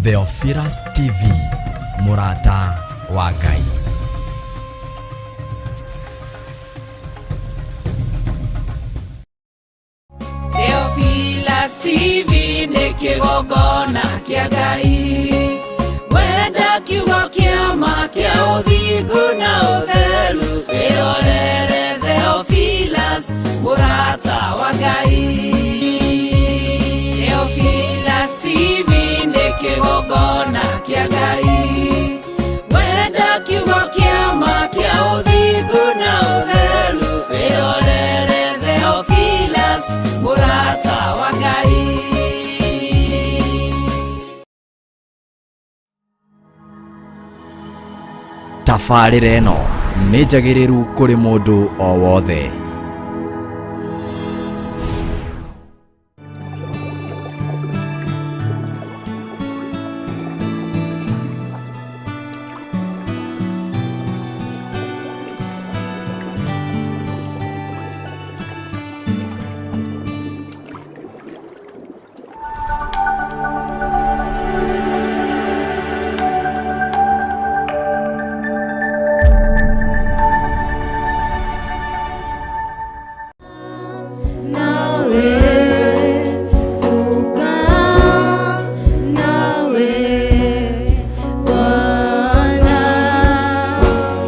Theophilus TV, mũrata wa Ngai. Theophilus TV nĩ kĩgongona kĩa Ngai, wenda kiugo kĩa ma kĩa ũthingu na ũtheru, wĩrorere Theophilus mũrata wa Ngai. Theophilus TV nĩ kĩgongona kĩa Ngai, wenda kiugo kĩa ma kĩa ũthingu na ũtheru, wĩrorere Theophilus mũrata wa Ngai. Tabarĩra ĩno nĩ njagĩrĩru kũrĩ mũndũ o wothe. Nawe kukaa nawe Bwana,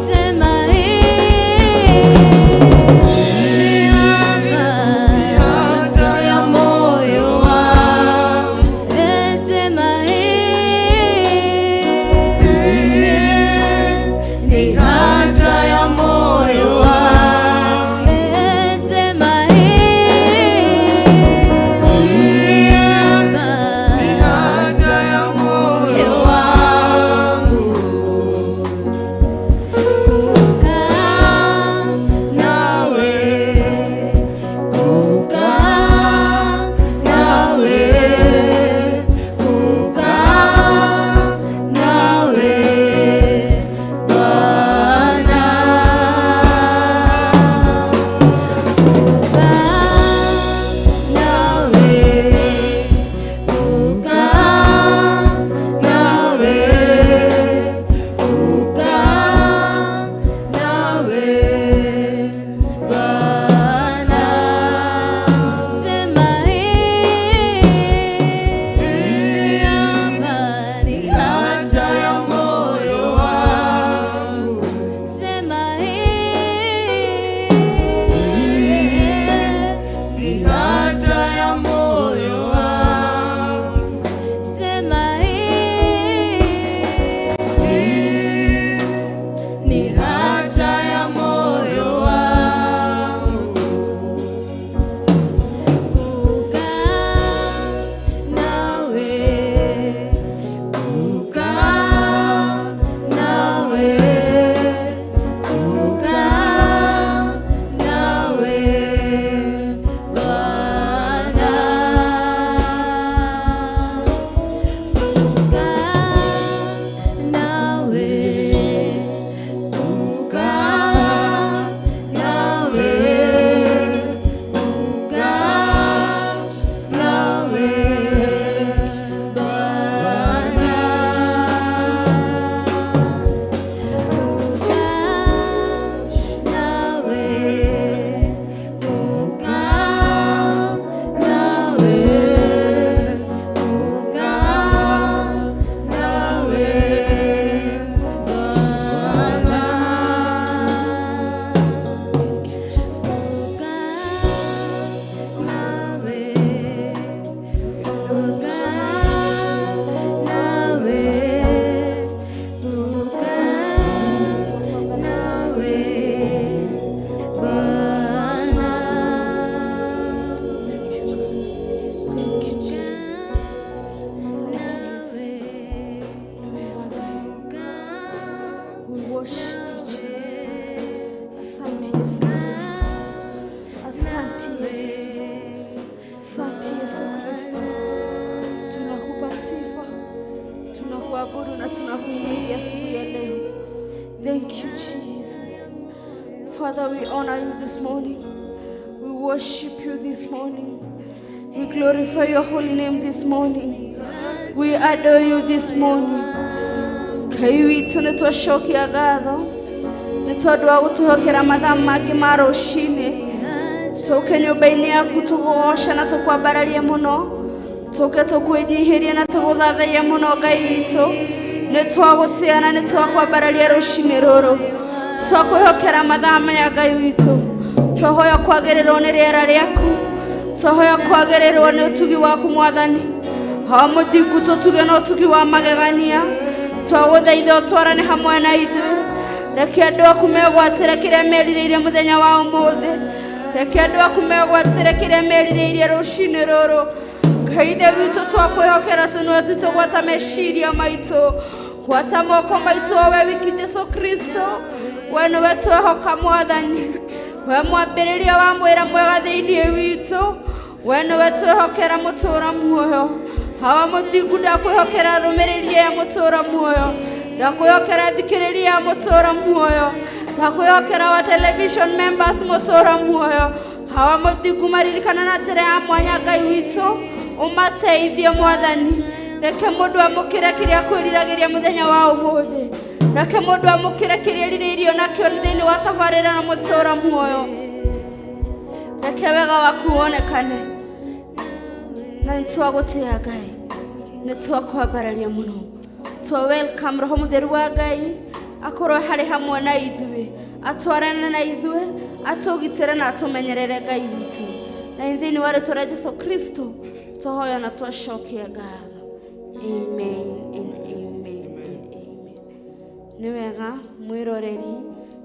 sema hii ni haja ya moyo wangu, sema hii ni haja ya moyo wangu, sema hii ni haja ya moyo wangu, kukaa nawe, kukaa nawe, kukaa nawe Bwana, kukaa nawe, kukaa nawe, kukaa nawe Bwana, sema hii ni haja ya moyo wangu, sema hii ni haja ya moyo wangu, sema hii ni haja ya moyo wangu, kukaa nawe, kukaa nawe, kukaa nawe Bwana, kukaa nawe, kukaa nawe, kukaa nawe Bwana, kukaa nawe, kukaa nawe, kukaa nawe Bwana, kukaa nawe, kukaa nawe, kukaa nawe Bwana. Thank you, Jesus. Asante Yesu. Wewe Ngai. We worship you, Jesus. Asante Yesu Kristo. Asante Yesu. Asante Yesu Kristo. Tunakupa sifa, tunakuabudu na tunakuhimidi asubuhi ya leo. Thank you, Jesus. Father, we honor you this morning. We worship you this morning. We glorify your holy name this morning. We adore you this morning. Ngai witũ nĩ twacokia ngatho nĩ tondũ wa gũtũhokera mathaa mangĩ ma rũcinĩ. Tũke nyũmba-inĩ yaku tũgũgoce na tũkwambararie mũno, tũke tũkwĩnyihĩrie na tũgũthathaiye mũno. Ngai witũ, nĩ twagũtĩa na nĩ twakwambararia rũcinĩ rũrũ. Twakwĩhokera mathaa maya, Ngai witũ. Twahoya kwagĩrĩrwo nĩ rĩera rĩaku, twahoya kwagĩrĩrwo nĩ ũtugi waku, Mwathani. Hawa mũthingu, tũtuge na ũtugi wa magegania. Twagũthaitha ũtwarane hamwe na ithuĩ. Reke andũ aku megwatĩre kĩrĩa merirĩirie mũthenya wa ũmũthĩ. Reke andũ aku megwatĩre kĩrĩa merirĩirie rũcinĩ rũrũ. Ngai Ithe witũ, twakwĩhokera tũnua twitũ, gwata meciria maitũ, gwata moko maitũ, we wiki Jesu Kristo. We nĩwe twehoka, Mwathani, we mwambĩrĩria wa mwĩra mwega thĩinĩ witũ. We nĩwe twĩhokera mũtũra muoyo. Hawa mũthingu, ndakwĩhokera rũmĩrĩri ya mũtũra muoyo, ndakwĩhokera thikĩrĩria ya mũtũra muoyo, ndakwĩhokera wa television members mũtũra muoyo. Hawa mũthingu, maririkana na njĩra ya mwanya. Ngai witũ, ũmateithie, Mwathani. Reke mũndũ amũkĩre kĩrĩa kwĩriragĩria mũthenya wa ũmũthĩ. Reke mũndũ amũkĩre kĩrĩa erirĩirio nakĩo thĩinĩ wa tabarĩra na mũtũra muoyo. Reke wega waku wonekane, na nĩ twagũtĩa, Ngai, nĩ twakwambararia mũno. Twa welcome Roho Mũtheru wa Ngai akorwo harĩ hamwe na ithuĩ, atwarane na ithuĩ, atũgitĩre na atũmenyerere, Ngai witũ. Na thĩinĩ wa rĩtwa rĩa Jesu Kristo twahoya na twacokia ngatho. Amen and amen and amen. Nĩ wega, mwĩroreri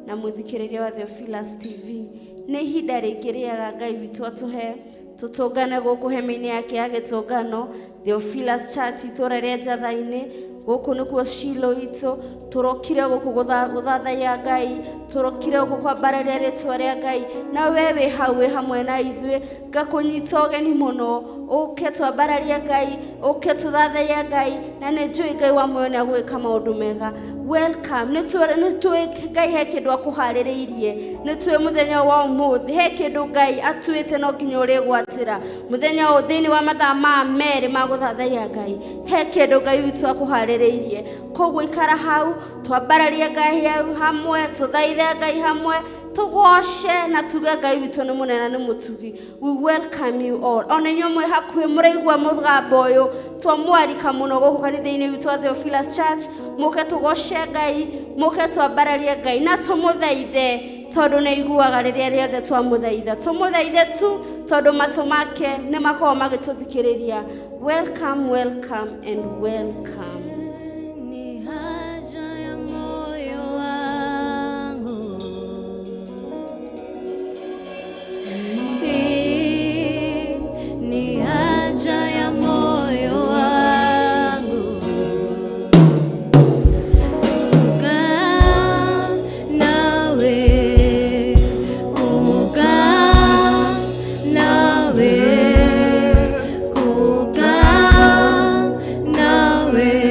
na mũthikĩrĩria wa Theophilus TV, nĩ ihinda rĩngĩ rĩega Ngai witũ atũhe tũtũngane gũkũ hema-inĩ yake ya gĩtũngano, Theophilus Church, itũũra rĩa Njatha-inĩ. Gũkũ nĩkuo Shilo itũ. Tũrokire gũkũ gũthathaiya Ngai, tũrokire gũkũ kwambararia rĩtwa rĩa Ngai. Na we wĩ hau wĩ hamwe na ithuĩ, ngakũnyita ũgeni mũno ũke twambararie Ngai, ũke tũthathaiye Ngai, na nĩ njũĩ Ngai wa muoyo nĩ agwĩka maũndũ mega. Welcome. Nĩ tũĩ Ngai he kĩndũ akũharĩrĩirie. Nĩ tũĩ mũthenya wa ũmũthĩ he kĩndũ Ngai atuĩte no nginya ũrĩgwatĩra mũthenya ũyũ thĩinĩ wa mathaa ma 2 ma gũthathaiya Ngai. He kĩndũ Ngai witũ akũharĩrĩirie. Koguo ikara hau, twambararie Ngai hau hamwe, tũthaithe Ngai hamwe, tũgoce na tuge Ngai witũ nĩ mũnene, nĩ mũtugi. We welcome you all. Ona inyuĩ mwĩ hakuhĩ mũraigua mũgambo ũyũ, twamwarika mũno gũkũ kanitha-inĩ witũ wa Theophilus Church. Mũke tũgoce Ngai, mũke twambararie Ngai na tũmũthaithe, tondũ nĩ aiguaga rĩrĩa rĩothe twamũthaitha. Tũmũthaithe tu, tondũ matũ make nĩ makoragwo magĩtũthikĩrĩria. Welcome, welcome and welcome. Ni haja ya moyo wangu. Hii ni haja ya moyo wangu. Kukaa nawe, kukaa nawe, kukaa nawe.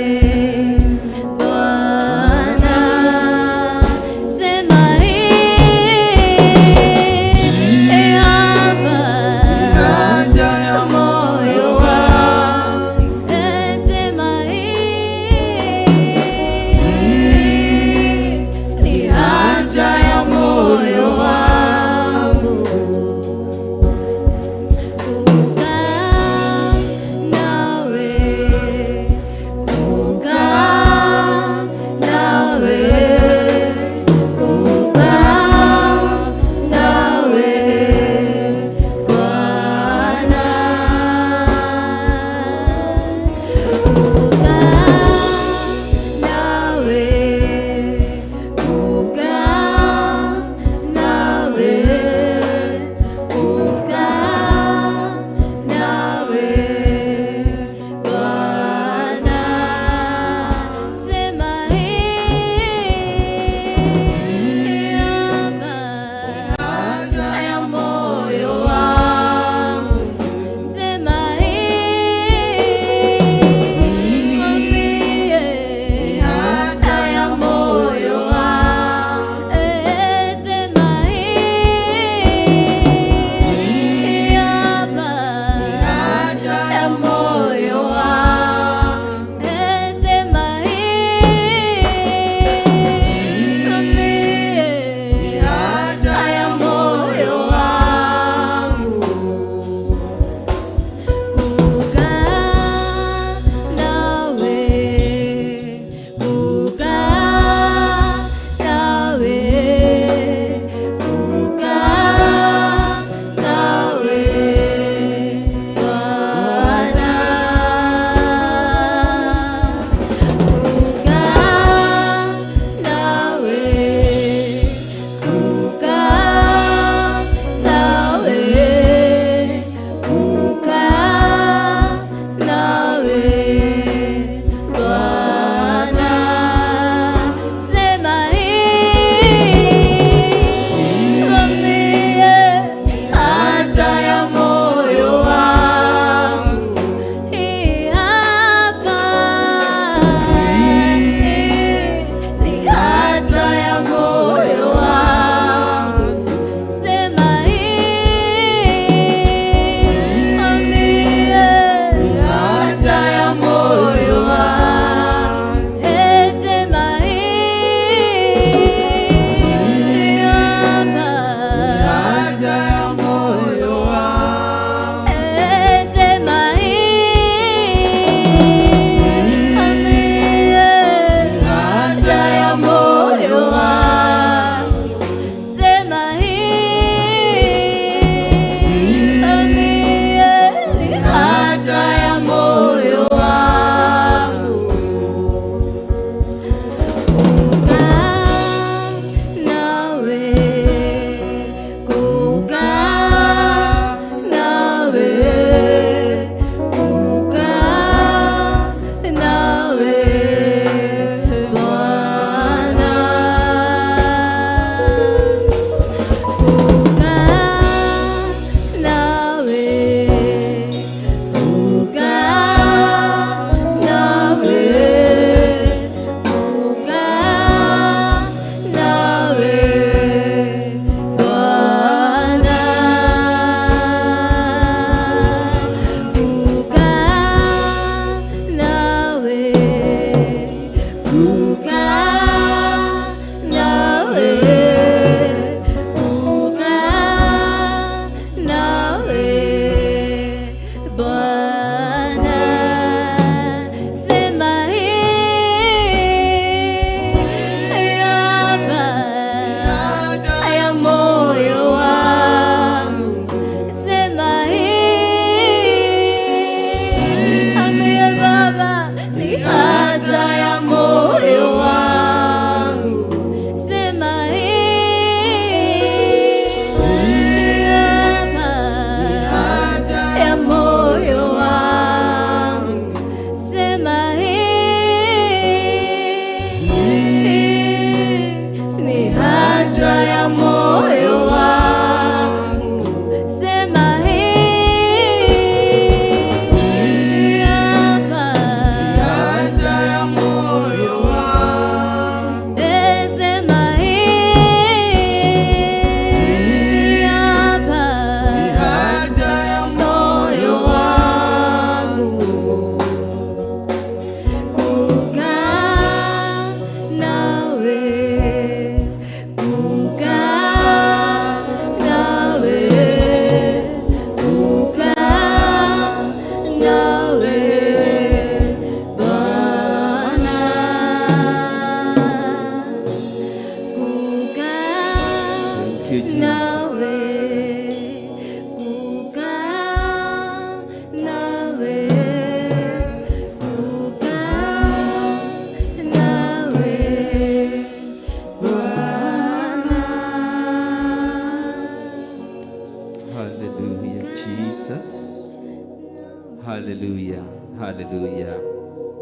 Hallelujah, hallelujah,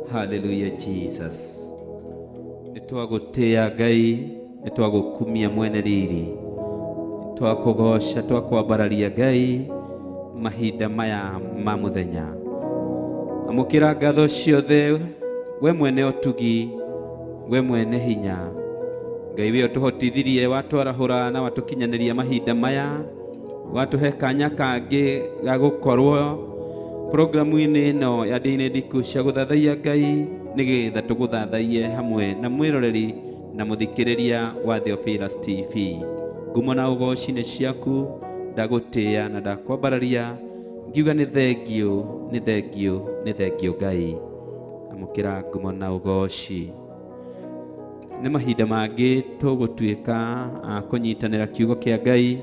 hallelujah Jesus. Nitwagũtĩĩa Ngai, nitwagũkumia mwene riri, twakũgoca, twakwambararia Ngai mahinda maya ma mũthenya. Amũkĩra ngatho ciothe we mwene ũtugi, we mwene hinya. Ngai we ũtũhotithirie, watwarahũra na watũkinyanĩria mahinda maya, watũhe kanya kangĩ ga gũkorwo programu-inĩ ĩno ya ndĩ-inĩ ndiku cia gũthathaiya Ngai, nĩgetha tũgũthathaiye hamwe na mwĩroreri na mũthikĩrĩria wa Theophilus TV. Ngumo na ũgoci nĩ ciaku, ndagũtĩĩa na ndakwambararia, ngiuga nĩ thengiũ, nĩ thengiũ, nĩ thengiũ Ngai. Amũkĩra ngumo na ũgoci. Nĩ mahinda mangĩ tũgũtuĩka a kũnyitanĩra kiugo kĩa Ngai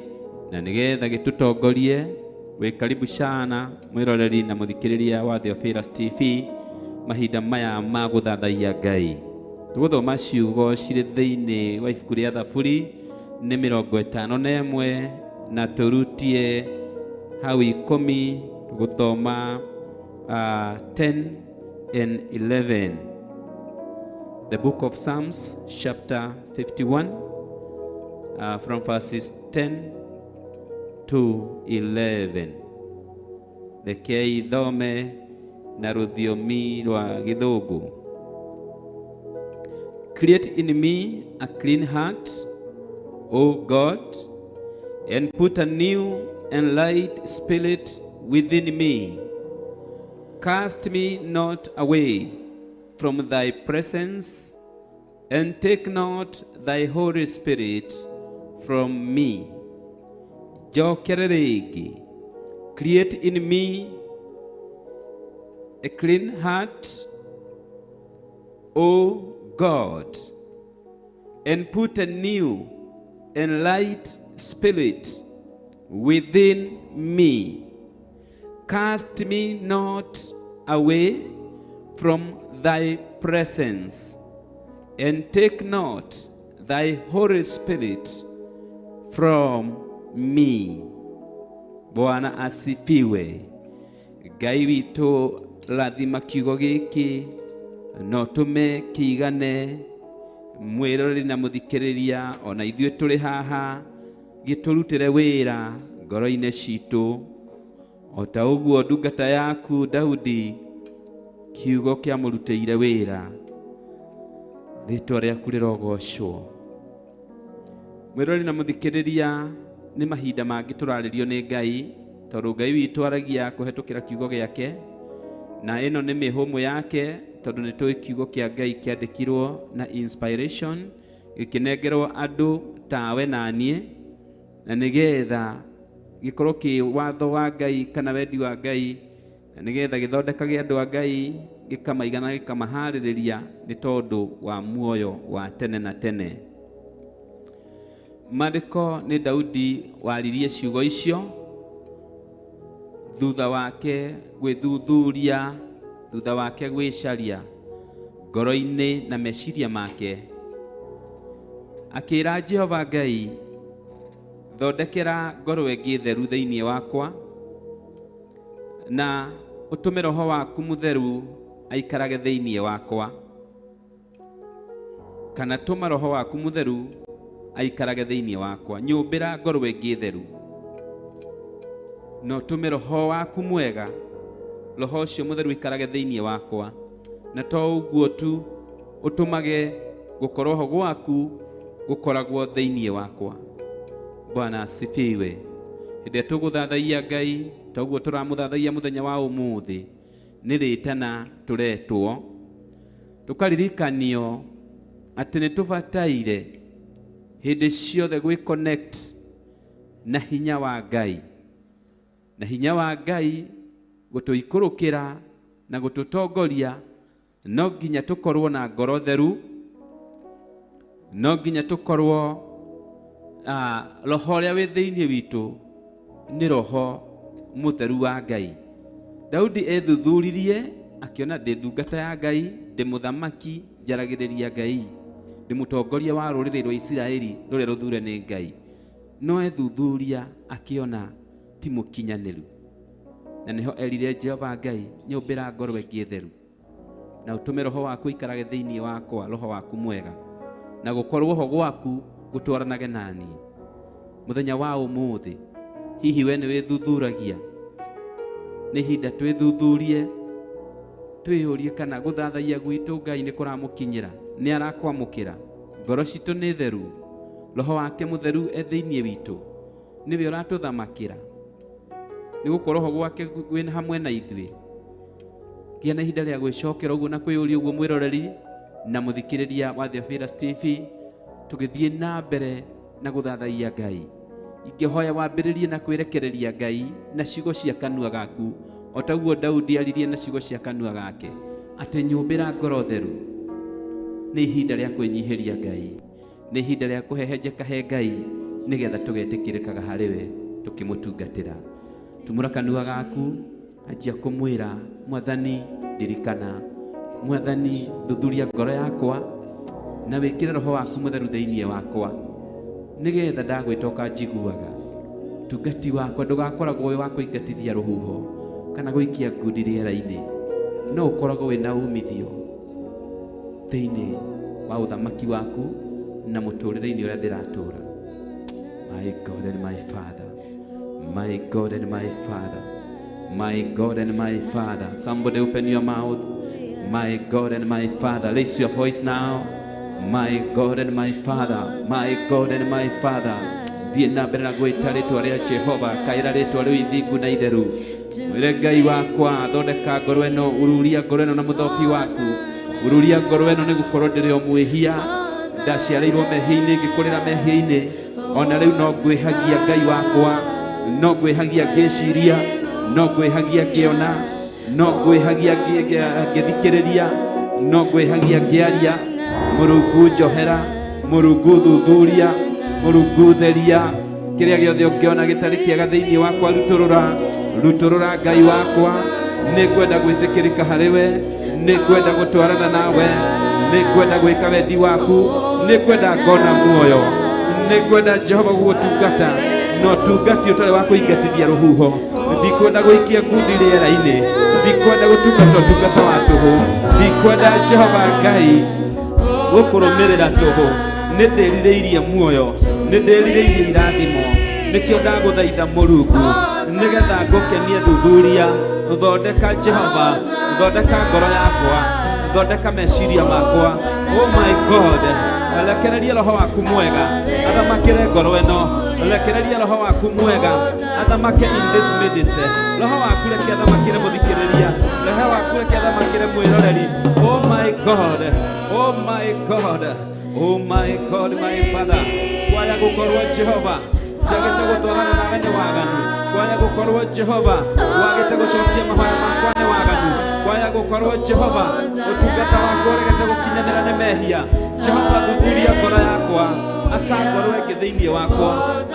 na nĩgetha gĩtũtongorie. Wĩ karibu sana mwĩroreri na mũthikĩrĩria wa Theophilus TV mahinda maya ma gũthathaiya Ngai. Tũgũthoma ciugo cirĩ thĩinĩ wa ibuku rĩa Thaburi nĩ 51 na tũrutie hau 10, tũgũthoma 10 and 11. The book of Psalms chapter 51 from verses 10 to 11. Rekei thome na rũthiomi rwa Gĩthũngũ. Create in me a clean heart, O God, and put a new and light spirit within me. Cast me not away from thy presence, and take not thy Holy Spirit from me. Njokere rĩngĩ. Create in me a clean heart, O God, and put a new and light spirit within me. Cast me not away from thy presence, and take not thy Holy Spirit from me. Bwana asifiwe. Ngai witũ, rathima kiugo gĩkĩ no tũme kĩigane mwĩroreri na mũthikĩrĩria, ona ithuĩ tũrĩ haha, gĩtũrutĩre wĩra ngoro-inĩ citũ. O ta ũguo ndungata yaku Daudi kiugo kĩamũrutĩire wĩra, rĩtwa rĩaku rĩrogocwo. Mwĩroreri na mũthikĩrĩria, nĩ mahinda mangĩ tũrarĩrio nĩ Ngai, tondũ Ngai witũ aragia kũhetũkĩra kiugo gĩake, na ĩno nĩ mĩhũmũ yake, tondũ nĩ tũĩ kiugo kĩa Ngai kĩandĩkirwo na inspiration, gĩkĩnengerwo andũ tawe na niĩ, na nĩgetha gĩkorwo kĩ watho wa Ngai kana wendi wa Ngai, na nĩgetha gĩthondekage andũ a Ngai, gĩkamaigana, gĩkamaharĩrĩria nĩ tondũ wa muoyo wa tene na tene. Maandĩko nĩ Daudi waririe ciugo icio thutha wake gwĩthuthuria, thutha wake gwĩcaria ngoro-inĩ na meciria make, akĩra Jehova Ngai, thondekera ngoro ĩngĩ theru thĩinĩ wakwa, na ũtũme roho waku mũtheru aikarage thĩinĩ wakwa, kana tũma roho waku mũtheru aikarage thĩinĩ wakwa. Nyũmbĩra ngoro ĩngĩ theru, na ũtũme roho waku mwega, roho ũcio mũtheru aikarage thĩinĩ wakwa, na to ũguo tu, ũtũmage gũkorwo ho gwaku gũkoragwo thĩinĩ wakwa. Bwana asifiwe. Hĩndĩ ĩrĩa tũgũthathaiya Ngai, toguo tũramũthathaiya mũthenya wa ũmũthĩ, nĩ rĩtana tũretwo, tũkaririkanio atĩ nĩ tũbataire hĩndĩ ciothe gwĩ connect na hinya wa Ngai, na hinya wa Ngai gũtũikũrũkĩra na gũtũtongoria. No nginya tũkorwo na ngoro theru, no nginya tũkorwo roho ũrĩa wĩ thĩinĩ witũ nĩ roho mũtheru wa Ngai. Daudi ethuthuririe akĩona ndĩ ndungata ya Ngai, ndĩ mũthamaki, njaragĩrĩria Ngai, ndĩ mũtongoria wa rũrĩrĩ rwa Isiraeli rũrĩa rũthure nĩ Ngai. No ethuthuria akĩona ti mũkinyanĩru. Na nĩho erire Jehova Ngai, nyũmbĩra ngoro ĩngĩ theru na ũtũme roho waku ũikarage thĩinĩ wakwa, roho waku mwega, na gũkorwo ho gwaku gũtwaranage naniĩ. Mũthenya wa ũmũthĩ, hihi we nĩ wĩthuthuragia? Nĩ ihinda twĩthuthurie, twĩyũrie kana gũthathaiya gwitũ Ngai nĩ kũramũkinyĩra, nĩ arakwamũkĩra. Ngoro citũ nĩ theru, roho wake mũtheru e thĩinĩ witũ, nĩwe ũratũthamakĩra, nĩ gũkorwo ho gwake gwĩ hamwe na ithuĩ. Gĩa na ihinda rĩa gwĩcokera ũguo na kwĩyũria ũguo, mwĩroreri na mũthikĩrĩria wa Theophilus TV, tũgĩthiĩ na mbere na gũthathaiya Ngai. Ingĩhoya wambĩrĩrie na kwĩrekereria Ngai na ciugo cia kanua gaku, o taguo Daudi aririe na ciugo cia kanua gake, atĩ nyũmbĩra ngoro theru. Nĩ ihinda rĩa kwĩnyihĩria Ngai, nĩ ihinda rĩa kũhehenjeka he Ngai, nĩgetha tũgetĩkĩrĩkaga harĩ we tũkĩmũtungatĩra. Tumũra kanua gaku, anjia kũmwĩra, Mwathani ndirikana, Mwathani thuthuria ngoro yakwa na wĩkĩre roho waku mũtheru thĩinĩ wakwa, nĩgetha ndagwĩta ũkanjiguaga. Tungati wakwa ndũgakoragwo wĩ wa kũingatithia rũhuho kana gũikia ngundi rĩera-inĩ, no ũkoragwo wĩna umithio thĩinĩ wa ũthamaki waku na mũtũrĩre-inĩ ũrĩa ndĩratũra. My God and my Father, my God and my Father, my God and my Father. Somebody open your mouth. My God and my Father. Raise your voice now. My God and my Father, my God and my Father. Thiĩ na mbere na gwĩta rĩtwa rĩa Jehova, kaĩra rĩtwa rĩu ithingu na itheru. Mwĩre Ngai wakwa, thondeka ngoro ĩno, ururia ngoro ĩno na mũthobi waku. Ururia ngoro ĩno nĩ gũkorwo ndĩrĩ o mwĩhia, ndaciarĩirwo mehia-inĩ, ngĩkũrĩra mehia-inĩ, ona rĩu no ngwĩhagia Ngai wakwa, no ngwĩhagia ngĩciria, no ngwĩhagia ngĩona, no ngwĩhagia ngĩthikĩrĩria, no ngwĩhagia ngĩaria. Mũrungu njohera, Mũrungu thuthuria, Mũrungu theria, kĩrĩa gĩothe ũngĩona gĩtarĩ kĩega thĩinĩ wakwa rutũrũra, rutũrũra Ngai wakwa. Nĩ ngwenda gwĩtĩkĩrĩka harĩ we, nĩ ngwenda gũtwarana nawe, nĩ ngwenda gwĩka wendi waku, nĩ ngwenda ngona muoyo, nĩ ngwenda Jehova gũgũtungata na ũtungati ũtarĩ wa kũingatithia rũhuho. Ndikwenda gũikia ngundi rĩera-inĩ, ndikwenda gũtungata ũtungata wa tũhũ, ndikwenda Jehova Ngai gũkũrũmĩrĩra tũhũ. Nĩ ndĩrirĩirie muoyo, nĩ ndĩrirĩirie irathimo, nĩkĩo ndagũthaitha Mũrungu, nĩgetha ngũkenie. Thuthuria, thondeka Jehova, thondeka ngoro yakwa, thondeka meciria makwa. Oh my God, rekereria roho waku mwega athamakĩre ngoro ĩno, rekereria roho waku mwega athamake in this midst. Roho waku reke athamakĩre mũthikĩrĩria, roho waku reke athamakĩre mwĩroreri. Oh my God, oh my God, oh my God, my Father. Kwaya gũkorwo Jehova njagĩte gũtwarana nawe nĩ waganu, kwaya gũkorwo Jehova wagĩte gũcokia mahoya makwa nĩ waganu, kwaya gũkorwo Jehova ũtungata wakwa ũregete gũkinyanĩra nĩ mehia. Jehova thuthuria ngoro yakwa, aka ngoro ĩngĩ thĩinĩ wakwa,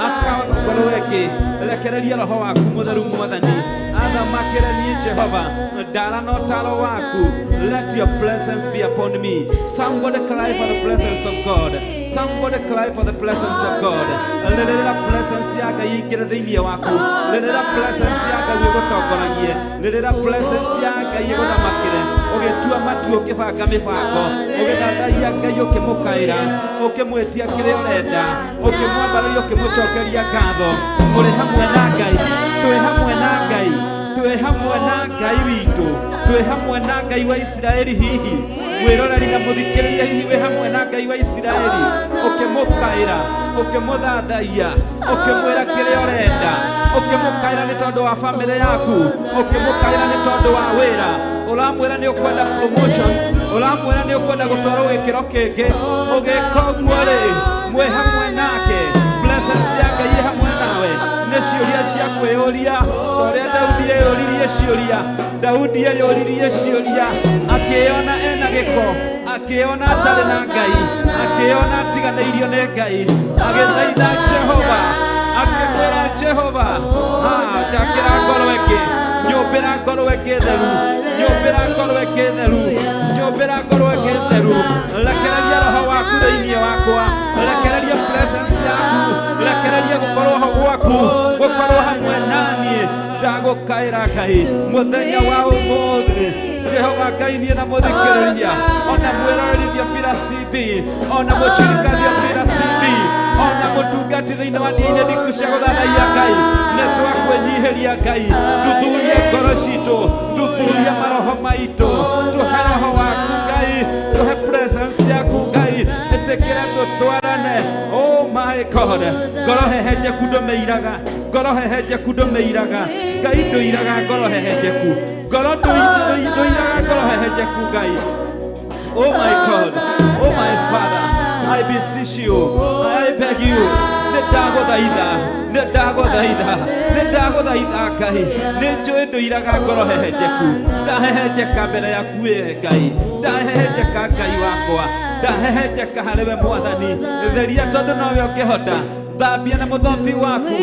aka ngoro ĩngĩ, rekereria roho waku mũtheru Mwathani athamakĩre niĩ Jehova, ndara na ũtaro waku. Let your presence be upon me. Somebody cry for the presence of God. Somebody cry for the presence of God. Rĩrĩra presence ya Ngai ĩingĩre thĩinĩ waku, rĩrĩra presence ya Ngai ĩgũtongoragie, rĩrĩra presence ya Ngai ĩgũthamakĩre ũgĩtua matua, ũkĩbanga mĩbango, ũgĩthathaiya Ngai, ũkĩmũkaĩra, ũkĩmwĩtia kĩrĩa ũrenda, ũkĩmwambararia, ũkĩmũcokeria ngatho. Mũrĩ hamwe na Ngai, twĩ hamwe na Ngai, twĩ hamwe na Ngai witũ, twĩ hamwe na Ngai wa Isiraeli. Hihi mwĩroreri na mũthikĩrĩria, hihi wĩ hamwe na Ngai wa Isiraeli, ũkĩmũkaĩra, ũkĩmũthathaiya, ũkĩmwĩra kĩrĩa ũrenda, ũkĩmũkaĩra nĩ tondũ wa bamĩrĩ yaku, ũkĩmũkaĩra nĩ tondũ wa wĩra, ũramwĩra nĩ ũkwenda promotion, ũramwĩra nĩ ũkwenda gũtwarwo gĩkĩro kĩngĩ? Ũgĩka ũguo rĩ, mwĩ hamwe nake? Presence ya Ngai ĩ hamwe nawe? Nĩ ciũria cia kwĩyũria, ta ũrĩa Daudi eyũririe ciũria. Daudi eyũririe ciũria akĩona ena gĩko, akĩona atarĩ na Ngai, akĩona atiganĩirio nĩ Ngai, agĩthaitha Jehova, akĩmwĩra Jehova, "Ah, njakĩra ngoro ĩngĩ." Nyũmbĩra ngoro ĩngĩ theru, nyũmbĩra ngoro ĩngĩ theru, nyũmbĩra ngoro ĩngĩ theru. Rekereria roho waku thĩinĩ wakwa, rekereria presence yaku, rekereria gũkorwo ho gwaku, gũkorwo hamwe naniĩ. Ndagũkaĩra Ngai mũthenya wa ũmũthĩ. Jehova Ngai, niĩ na mũthikĩrĩria ona mwĩroreri Theophilus TV, ona mũcirika Theophilus TV, ona mũtungati thĩinĩ wa ndini ndiku cia gũthathaiya Ngai, nĩ twakwĩnyihĩria Ngai. Thuthuria ngoro citũ, thuthuria maroho maitũ, tũhe roho waku Ngai, tũhe presence yaku Ngai, ĩtĩkĩra tũtwarane. Oh my God, ngoro hehenjeku ndũmĩiraga, ngoro hehenjeku ndũmĩiraga Ngai, ndũiraga ngoro hehenjeku, ngoro ndũiraga ngoro hehenjeku Ngai. Oh my God, oh my Father, I beseech you, I beg you, nĩ ndagũthaitha, nĩ ndagũthaitha, nĩ ndagũthaitha Ngai, nĩ njũĩ ndũiraga ngoro hehenjeku, ndahehenjeka mbere yaku ĩ Ngai, ndahehenjeka Ngai wakwa, ndahehenjeka harĩ we Mwathani, theria tondũ nowe ũngĩhota. Thambia na mũthobi waku,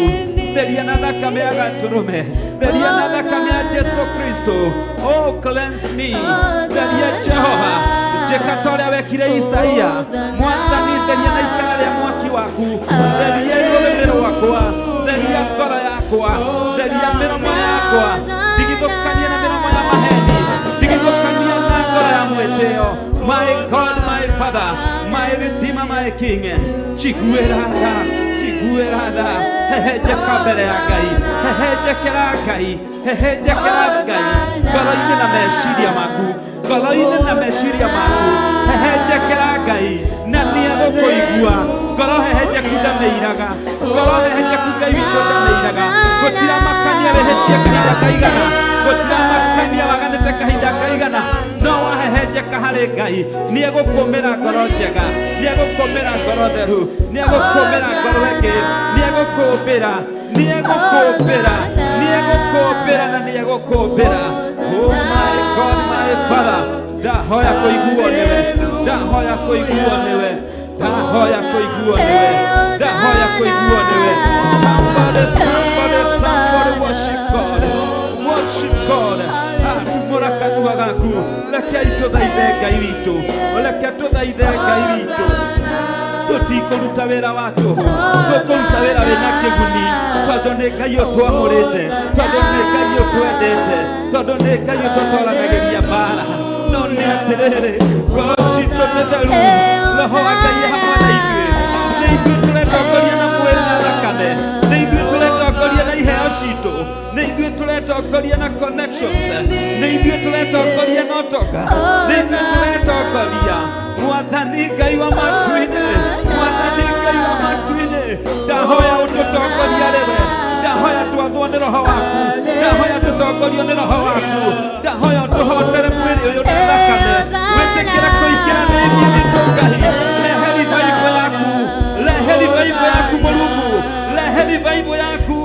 theria na thakame ya gatũrũme, theria na thakame ya Jesu Kristo. Oh, cleanse me, theria Jehova, njĩka ta ũrĩa wekire Isaia. Mwathani, theria na ikara rĩa mwaki waku, theria rũrĩmĩ rwakwa, theria ngoro yakwa, theria mĩromo yakwa, ndigithũkanie na mĩromo ya maheni, ndigithũkanie na ngoro ya mwĩtĩo. My God, my Father, my Redeemer, my King, njiguĩra tha, njiguĩra tha, hehenjeka mbere ya Ngai, hehenjekera Ngai, hehenjekera Ngai, ngoro-inĩ na meciria maku, ngoro-inĩ na meciria maku, hehenjekera Ngai, na nĩegũkũigua. Ngoro hehenjeku ndamĩiraga, ngoro hehenjeku Ngai witũ ndamĩiraga. Gũtiramakania wĩhĩtie kahinda kaigana, gũtiramakania waganĩte kahinda kaigana, no wahehenjeka harĩ Ngai, nĩegũkũmĩra ngoro njega, nĩegũkũmĩra ngoro theru, nĩegũkũmĩra ngoro ĩngĩ, nĩegũkũmbĩra, nĩegũkũmbĩra, nĩegũkũmbĩra na nĩegũkũmbĩra. Oh my God, my Father, ndahoya kũiguo nĩwe, ndahoya kũiguo nĩwe, ndahoya kũiguo nĩwe, ndahoya kũiguo nĩwe. Somebody, somebody, somebody worship God, worship God. Tumũra kanua gaku, rekei tũthaithe Ngai witũ, reke tũthaithe Ngai witũ. Tũtikũruta wĩra wa tũhũ, tũkũruta wĩra wĩna kĩguni, tondũ nĩ Ngai ũtwamũrĩte, tondũ nĩ Ngai ũtwendete, tondũ nĩ Ngai ũtũtwaranagĩria mbara. No nĩ atĩrĩrĩ, ngoro citũ nĩ theru, roho wa Ngai e hamwe na ithuĩ. Nĩ ithuĩ tũretongoria na mwĩrĩ na thakame, nĩ ithuĩ tũretongoria na iheo citũ, nĩ ithuĩ tũretongoria na connections, nĩ ithuĩ tũretongoria na ũtonga, nĩ ithuĩ tũretongoria. Mwathani Ngai wa matu-inĩ, Mwathani Ngai wa matu-inĩ, ndahoya ũtũtongoria rĩwe, ndahoya twathwo nĩ roho waku, ndahoya tũtongorio nĩ roho waku, ndahoya ũtũhotere mwĩrĩ ũyũ na thakame, wĩtĩkĩre kũingĩra thĩinĩ witũ Ngai. Rehe revival yaku, rehe revival yaku Mũrungu, rehe revival yaku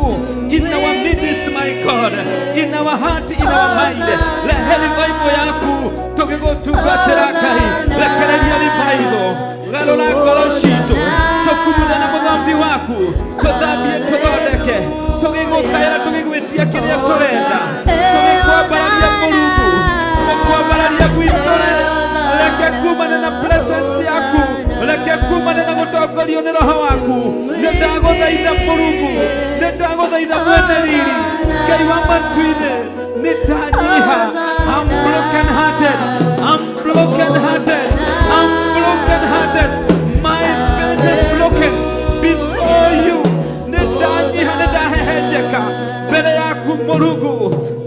in our midst, my God, in our heart, in our mind. Rehe revival yaku tũgĩgũtungatĩra Ngai, rekereria revival, garũra ngoro citũ, tũkumuthe na mũthambi waku, tũthambie, tũthondeke, tũgĩgũkaĩra, tũgĩgwĩtia kĩrĩa tũrenda, tũgĩkwambararia Mũrungu, gũkwambararia gwitũ rĩ, reke kumane na presence yaku, reke kumane na gũtongorio nĩ roho waku. Nĩ ndagũthaitha Mũrungu, nĩ ndagũthaitha mwene riri, Ngai wa matu-inĩ, nĩ ndanyiha. I'm broken hearted, I'm broken hearted, I'm broken hearted. My spirit is broken before you. Nĩ ndanyiha, nĩ ndahehenjeka mbere yaku Mũrungu,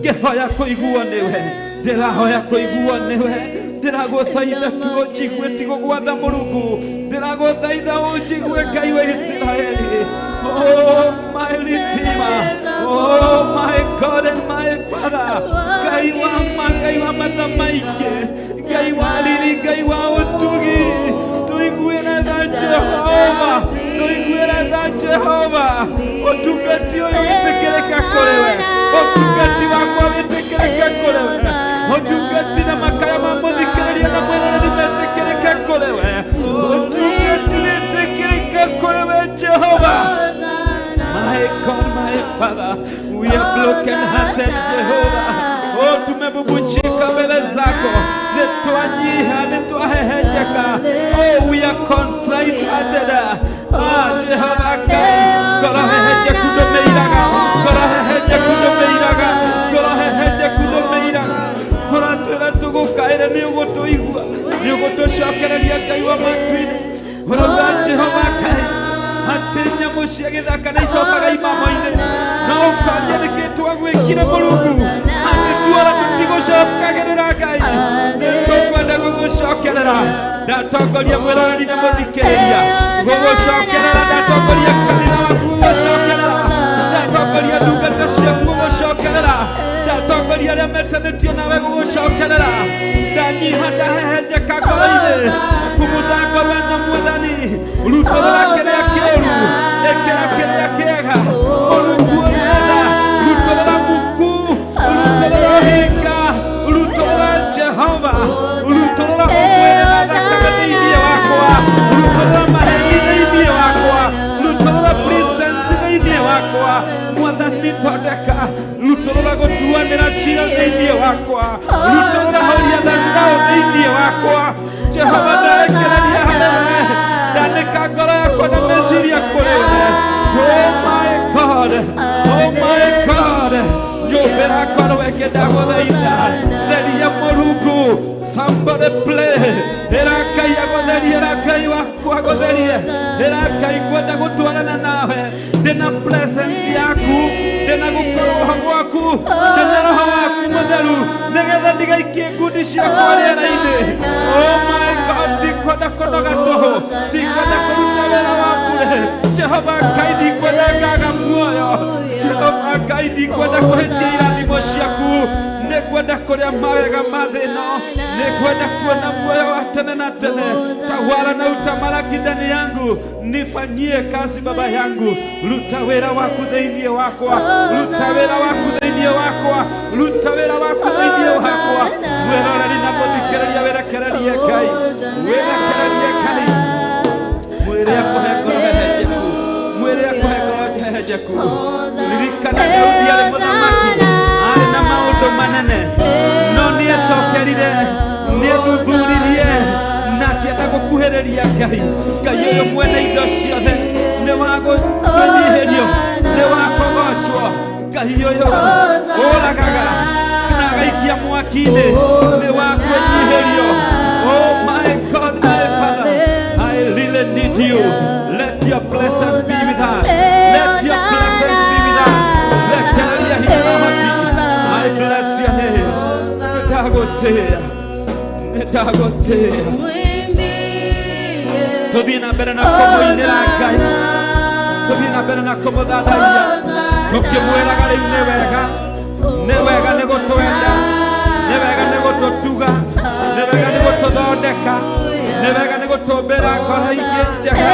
ngĩhoya kũiguo nĩwe, ndĩrahoya kũiguo nĩwe, ndĩragũthaitha tu ũnjigue, ti gũgwatha Mũrungu, ndĩragũthaitha ũnjigue Ngai wa Isiraeli. Oh my Redeemer, oh my God and my Father, Ngai wa ma, Ngai wa matha maingĩ, Ngai wa riri, Ngai wa ũtugi, tũiguĩre tha Jehova, tũiguĩre tha Jehova. Ũtungati ũyũ wĩtĩkĩrĩke kũrĩ we, ũtungati wakwa wĩtĩkĩrĩke kũrĩ we, ũtungati na makaya ma mũthikĩrĩria na mwĩroreri metĩkĩrĩke kũrĩ we, ũtungati wĩtĩkĩrĩke kũrĩ we Jehova. My God, my Father, We are broken hearted, Jehovah. Oh, tumebubuchika mbele zako. Nitwanyiha, nitwahehejeka. Oh, we are contrite hearted. Ah, Jehovah Ngai, ngoro hehenjeku ndũmĩiraga, ngoro hehenjeku ndũmĩiraga, ngoro hehenjeku ndũmĩiraga. Ũratwĩra tũgũkaĩre nĩ ũgũtũigua, nĩ ũgũtũcokereria Ngai wa matu-inĩ. Ũrauga Jehova Ngai atĩ nyamũ cia gĩthaka nĩ icokaga imamo-inĩ, no ũkaria nĩkĩ twagwĩkire Mũrungu, atĩ tuora tũtigũcokagĩrĩra Ngai, nĩ tũkwenda gũgũcokerera. Ndatongoria mwĩroreri na mũthikĩrĩria gũgũcokerera, ndatongoria kanitha waku gũgũcokerera, ndatongoria ndungata ciaku gũgũcokerera, ndatongoria arĩa metanĩtio nawe gũgũcokerera. Ndanyiha ndahehenjeka ngoro-inĩ, kumutha ngoro ĩno Mwathani, rutũrũra kĩrĩa kĩũru, ĩkĩra kĩrĩa kĩega. Mũrungu ũrenda, rutũrũra muku, rutũrũra ũhinga, rutũrũra Jehova, rutũrũra ũmwene na thakame thĩinĩ wakwa, rutũrũra maheni thĩinĩ wakwa, rutũrũra pretense thĩinĩ wakwa. Mwathani thondeka, rutũrũra gũtuanĩra cira thĩinĩ wakwa, rutũrũra horia thandao thĩinĩ wakwa. Jehova ndarekereria harĩ we, ndanĩka ngoro yakwa na meciria kũrĩ we. Oh my God, oh my God, nyũmbĩra ngoro ĩngĩ ndagũthaitha, theria Mũrungu. Somebody play. Ĩra Ngai agũtherie, ĩra Ngai waku agũtherie, ĩra Ngai ngwenda gũtwarana nawe, ndĩna presence yaku, ndĩna gũkorwo gwaku, ndĩna roho waku mũtheru, nĩgetha ndigaikie ngundi ciakwa rĩera-inĩ. Oh my God, ndikwenda kũnoga tũhũ, ndikwenda kũruta wĩra wa bure. Jehova Ngai, ndikwenda ngaga muoyo. Jehova Ngai, ndikwenda kũhĩtia irathimo ciaku, nĩngwenda kũrĩa mawega ma thĩ ĩno, nĩngwenda kuona muoyo wa tene na tene. Tawala na utamalaki ndani yangu, nifanyie kazi Baba yangu. Ruta wĩra waku thĩinĩ wakwa, ruta wĩra waku thĩinĩ wakwa, ruta wĩra waku thĩinĩ wakwa. Mwĩroreri na mũthikĩrĩria, wĩrekererie Ngai, wĩrekererie Ngai. Mwĩre akũhe ngoro hehenjeku, mwĩre akũhe ngoro hehenjeku. Ririkana Daudi arĩ mũthamaki, arĩ na maũndũ manene, no nĩecokerire, nĩethuthuririe na akĩenda gũkuhĩrĩria Ngai. Ngai ũyũ mwene indo ciothe nĩ wa kwĩnyihĩrio, nĩ wa kũgocwo. Ngai ũyũ ũragaga na agaikia mwaki-inĩ nĩ wa kwĩnyihĩrio. Oh my God, my Father, I really need you. Let your presence be with us. Let your presence be with us. Rekereria hinya na ũhoti. I bless your name. Nĩndagũtĩĩa, nĩndagũtĩĩa. Tũthiĩ na mbere na kũmũinĩra Ngai, tũthiĩ na mbere na kũmũthathaiya, tũkĩmwĩraga rĩu nĩ wega, nĩ wega nĩ gũtwenda, nĩ wega nĩ gũtũtuga, nĩ wega nĩ gũtũthondeka, nĩ wega nĩ gũtũmbĩra ngoro ingĩ njega,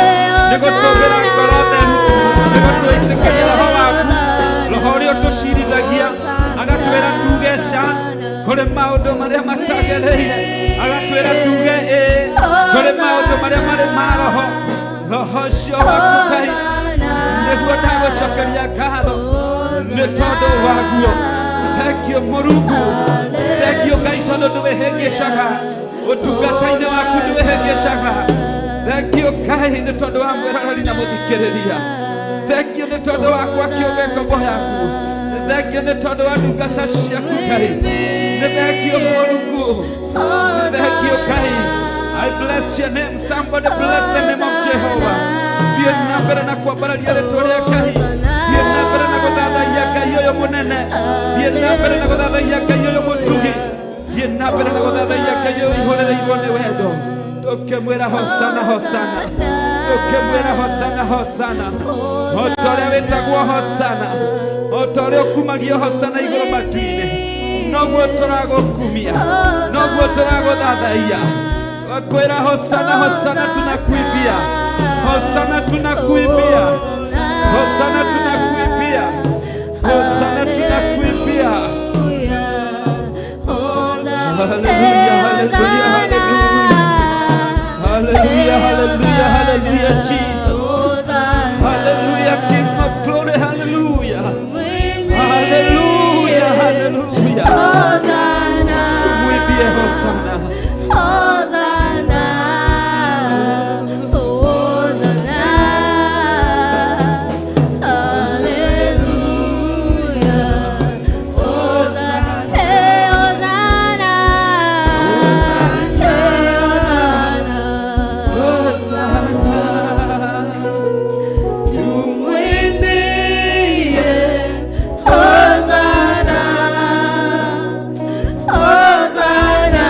nĩ gũtũmbĩra ngoro theru, nĩ gũtũitĩkĩria roho waku, roho ũrĩa ũtũcirithagia, agatwĩra tuge ca kũrĩ maũndũ marĩa matagĩrĩire, agatwĩra tuge ĩĩ kũrĩ maũndũ marĩa marĩ ma roho. Roho ũcio waku Ngai nĩguo ndagũcokeria ngatho nĩ tondũ waguo. Thengio Mũrungu, thengio Ngai tondũ ndũwĩhĩngĩcaga ũtungata-inĩ waku, ndũwĩhĩngĩcaga. Thengio Ngai nĩ tondũ wa mwĩroreri na mũthikĩrĩria. Thengio nĩ tondũ wakwa kĩũmbe ngombo yaku. Thengio nĩ tondũ wa ndungata ciaku Ngai. Nĩ thengio Mũrungu, nĩ thengio Ngai. I bless your name. Somebody bless the name of Jehovah. Thiĩ na mbere na kwambararia rĩtwa rĩa Ngai. Thiĩ na mbere na gũthathaiya Ngai ũyũ mũnene. Thiĩ na mbere na gũthathaiya Ngai ũyũ mũtugi. Thiĩ na mbere na gũthathaiya Ngai ũyũ ũihũrĩrĩirwo nĩ wendo. Tũkĩmwĩra hosana hosana, tũkĩmwĩra hosana hosana, o ta ũrĩa wĩtagwo hosana, o ta ũrĩa ũkumagio hosana igũrũ matu-inĩ, noguo tũragũkumia, noguo tũragũthathaiya. Wakwĩra hosana hosana, tunakuimbia hosana, tunakuimbia hosana, tunakuimbia hosana, tunakuimbia. Hallelujah, hallelujah, hallelujah. Hallelujah, hallelujah, hallelujah, Jesus. Hallelujah, King of glory, hallelujah. Hallelujah. Hosanna. Hosanna, Hosanna, Hallelujah, Hosanna, hey, Hosanna, hey, Hosanna. Tumwimbie Hosanna, Hosanna.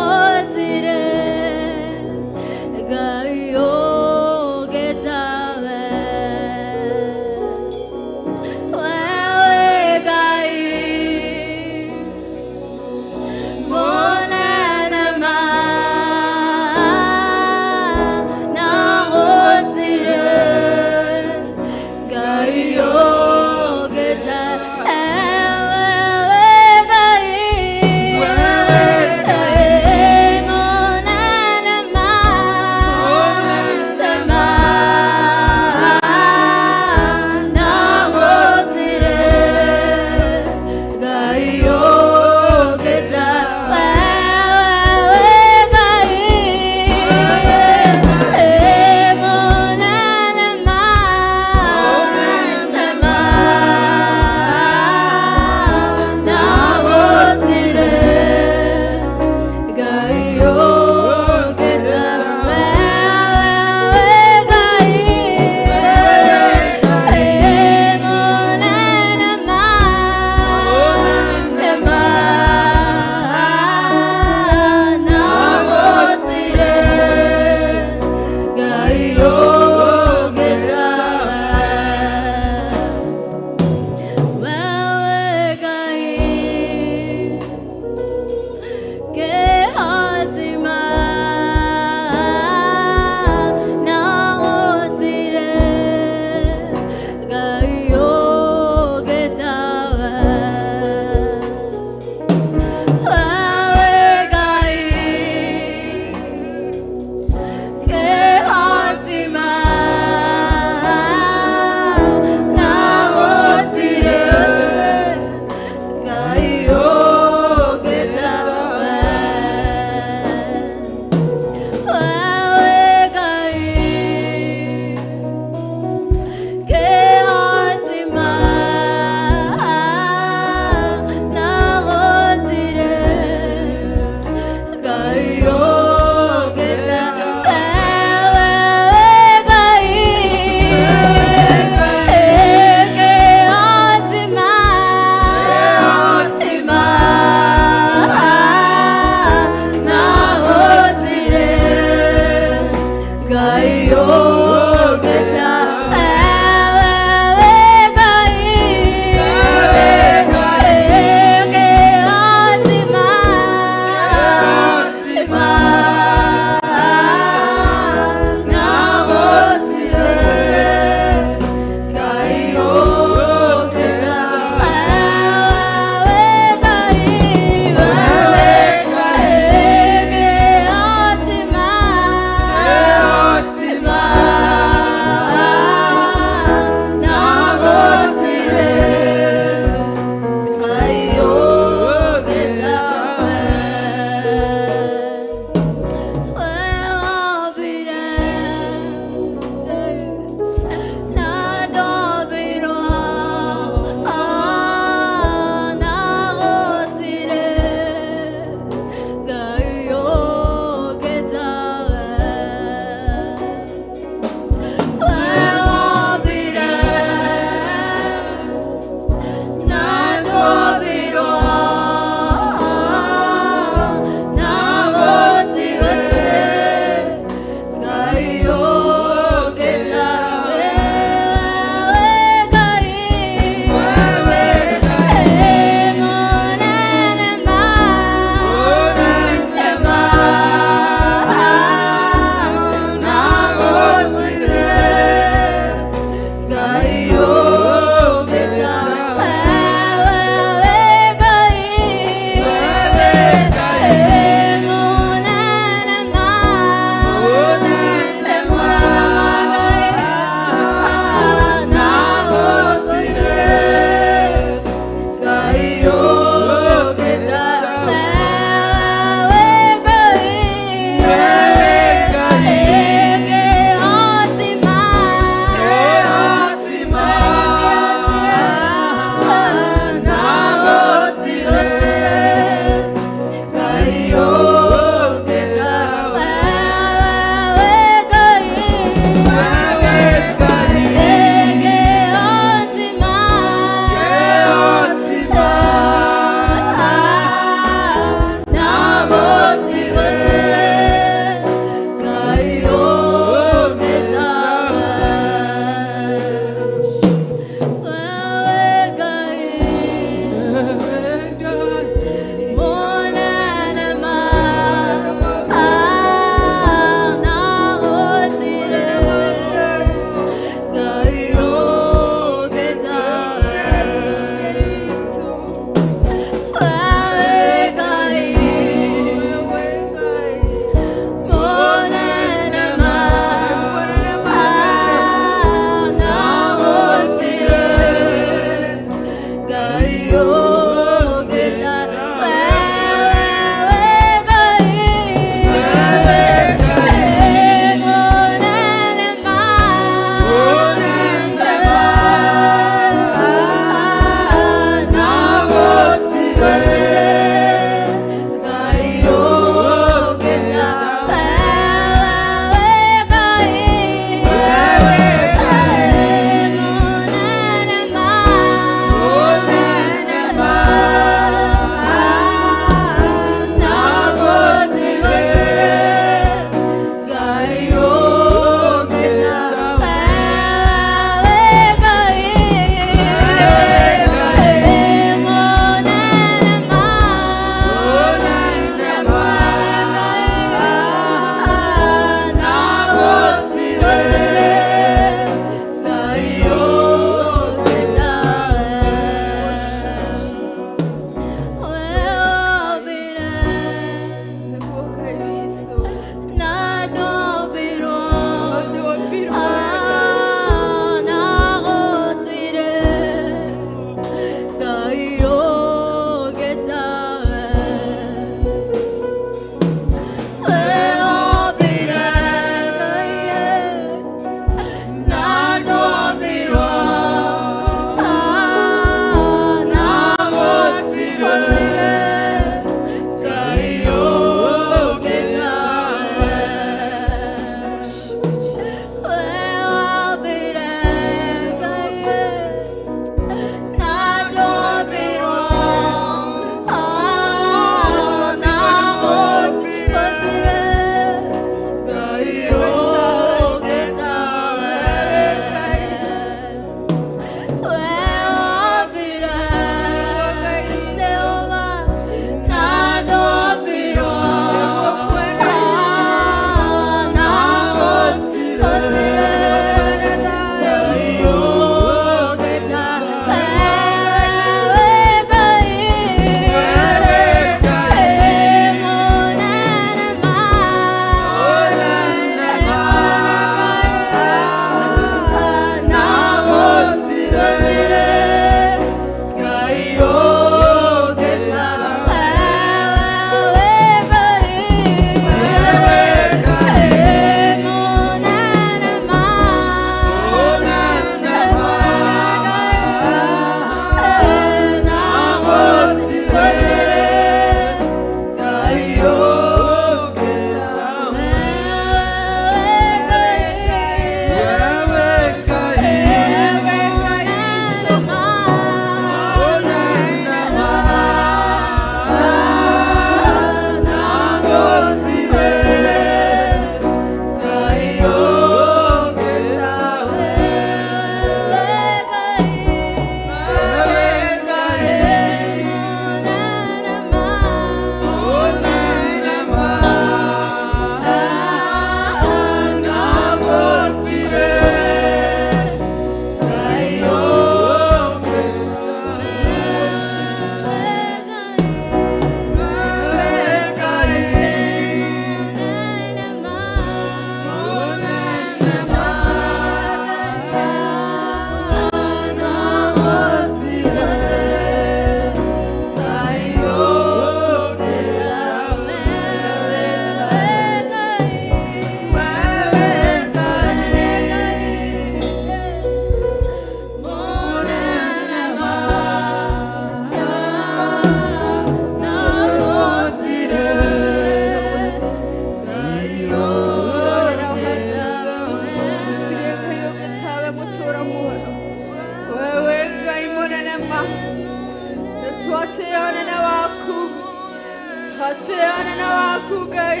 Tũgũtĩĩa ũnene waku Ngai.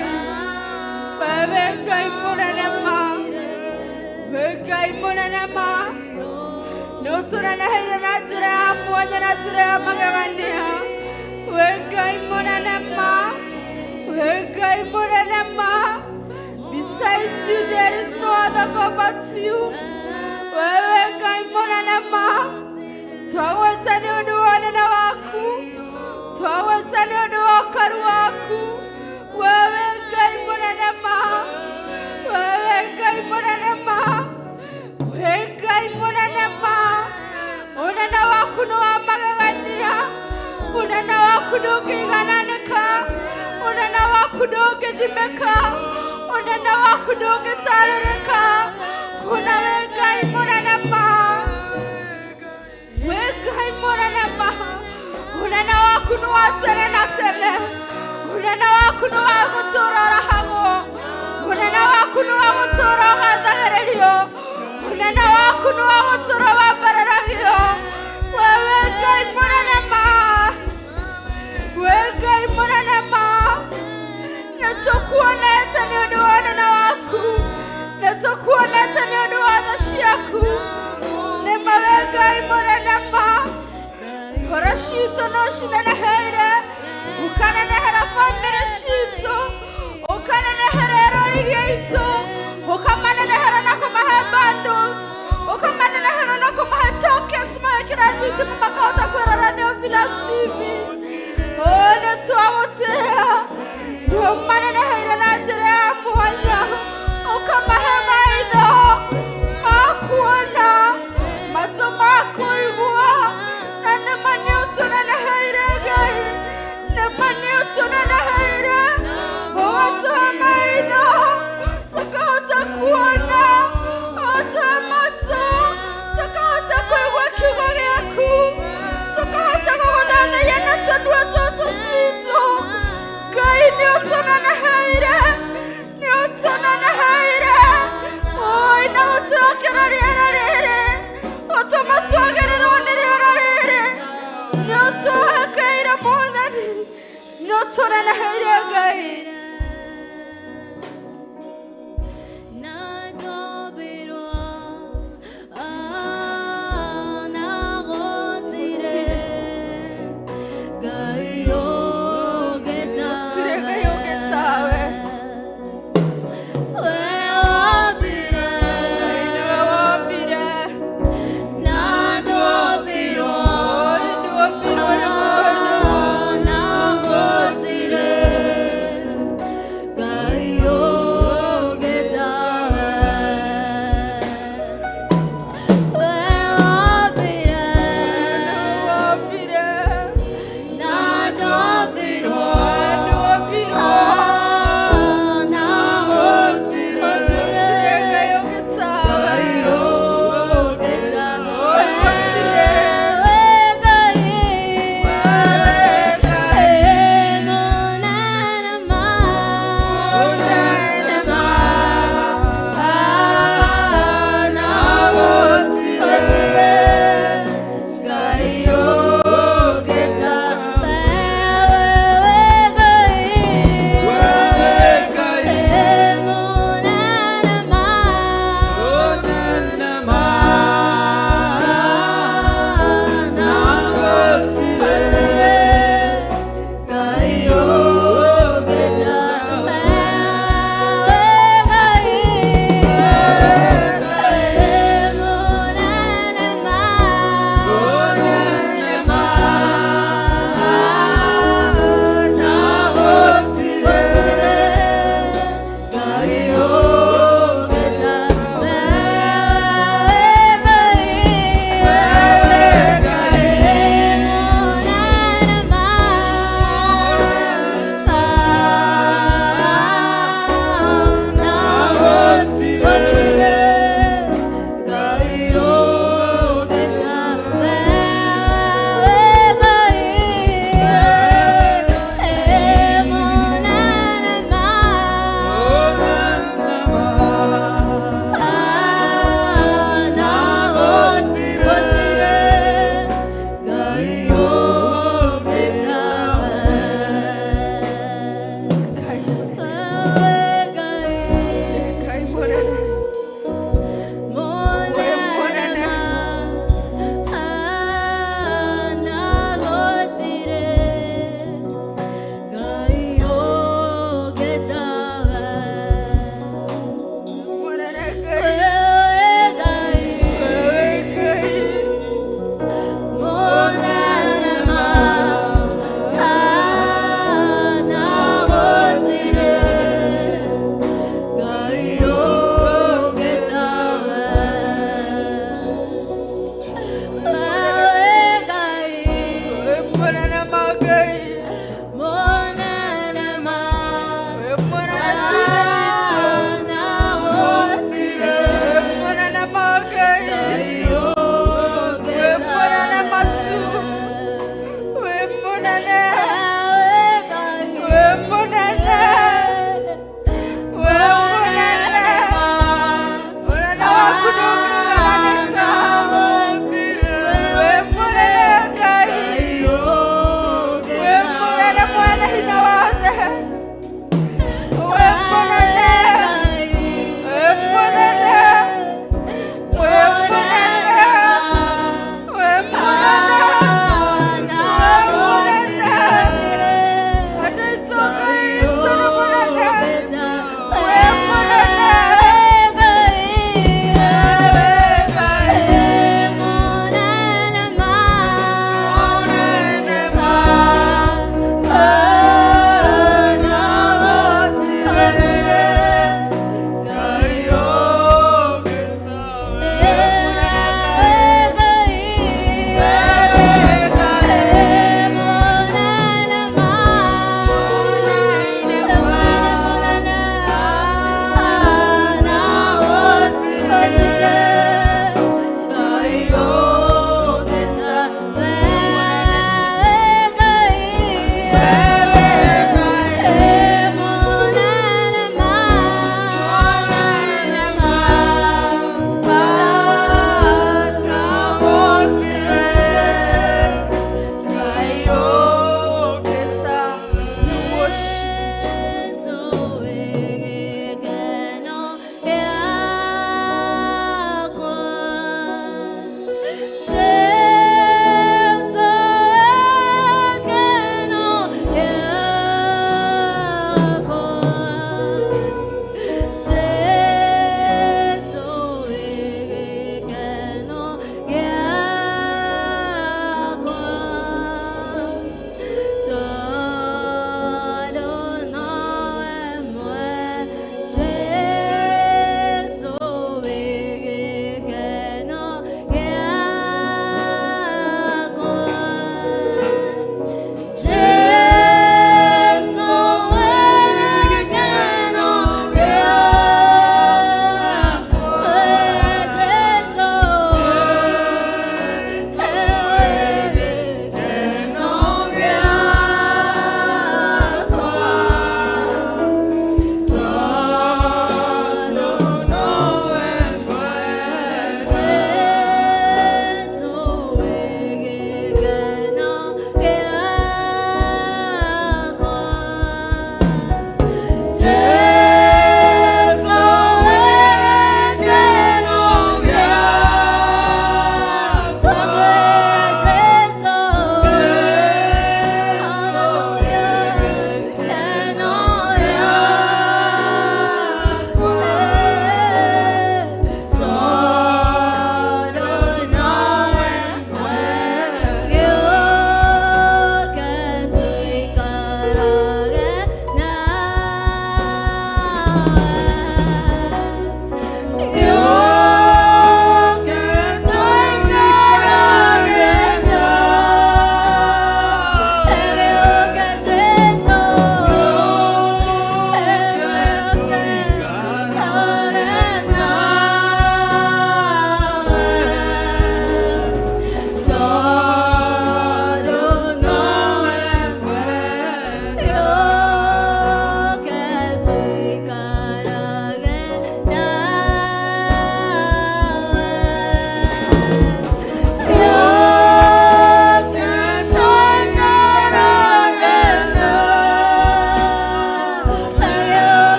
Wewe Ngai mũnene ma. We Ngai mũnene ma. Nĩ ũtũneneheire na njĩra ya mwanya na njĩra ya magegania. We Ngai mũnene ma. We Ngai mũnene ma. Besides you there is no other God but you. Wewe Ngai mũnene ma. Twagwĩta nĩ ũndũ wa ũnene waku. Twagwĩta nĩ ũndũ wa ũkaru waku. Wewe Ngai mũnene ma. Wewe Ngai mũnene ma. We Ngai mũnene ma. Ũnene waku nĩ wa magegania. Ũnene waku ndũngĩigananĩka. Ũnene waku ndũngĩthimĩka. Ũnene waku ndũngĩtarĩrĩka. Kuna we Ngai mũnene ma. We Ngai mũnene ma. Ũnene waku nĩ wa tene na tene. Ũnene waku nĩ wa gũtũũra ũrahagwo. Ũnene waku nĩ wa gũtũũra ũgathagĩrĩrio. Ũnene waku nĩ wa gũtũũra wambararagio. Wewe Ngai mũnene ma. We Ngai mũnene ma. Nĩtũkuonete nĩ ũndũ wa ũnene waku. Nĩtũkuonete nĩ ũndũ wa tha ciaku. Nĩma we Ngai mũnene ma. Ngoro citũ no cineneheire. Ũkanenehera bamĩrĩ citũ. Ũkanenehera erori aitũ. Ũkamanenehera na kũmahe bundles. Ũkamanenehera na kũmahe tokens magekĩra thitima makahota kwĩrora Theophilus TV. Oh, nĩtwagũtĩĩa. Nĩũmaneneheire na njĩra ya mwanya. Ũkamahe maitho ma kuona, matũ ma kũigua. Na nĩma nĩũtũneneheire Ngai. Nĩma nĩũtũneneheire. Ũgatũhe maitho tũkahota kuona. Ũgatũhe matũ tũkahota kũigua kiugo gĩaku. Tũkahota gũgũthathaiya na tũnua tũtũ twitũ. Ngai nĩũtũneneheire. Nĩũtũneneheire. Oi, na ũtwĩkĩra rĩera rĩrĩ. Ũtũma twagĩrĩrwo nĩ rĩera rĩrĩ. Nĩũtũhekeire Mwathani. Nĩũtũneneheire Ngai. Gũtirĩ Ngai ũngĩ tawe. Ngai nĩwe wombire. Oi, nĩwombirwo nĩ mũndũ.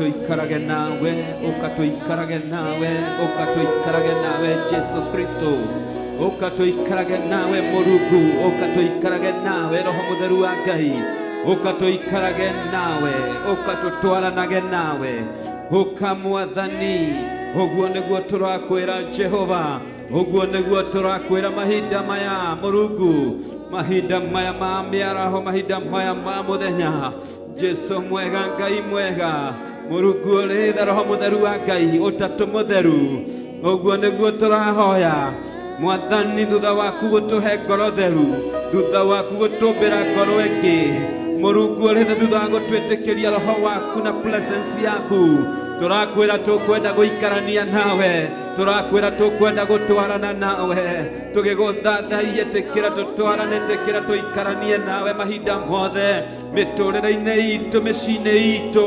Ũka tũikarage nawe, ũka tũikarage nawe, ũka tũikarage nawe Jesu Kristo. Ũka tũikarage nawe Mũrungu, ũka tũikarage nawe Roho Mũtheru wa Ngai. Ũka tũikarage nawe, ũka tũtwaranage nawe. Ũka Mwathani, ũguo nĩguo tũrakwĩra Jehova, ũguo nĩguo tũrakwĩra mahinda maya Mũrungu, mahinda maya ma mĩaraho, mahinda maya ma mũthenya. Jesu mwega, Ngai mwega, Mũrungu ũrĩ tha, Roho Mũtheru wa Ngai, Ũtatũ Mũtheru, ũguo nĩguo tũrahoya Mwathani, thutha waku gũtũhe ngoro theru, thutha waku gũtũmbĩra ngoro ĩngĩ. Mũrungu ũrĩ tha, thutha wa gũtwĩtĩkĩria roho waku na presence yaku, tũrakwĩra tũkwenda gũikarania nawe, tũrakwĩra tũkwenda gũtwarana nawe, tũgĩgũthathaiya. Tĩkĩra tũtwarane, tĩkĩra tũikaranie nawe mahinda mothe, mĩtũrĩre-inĩ itũ, mĩciĩ-inĩ itũ,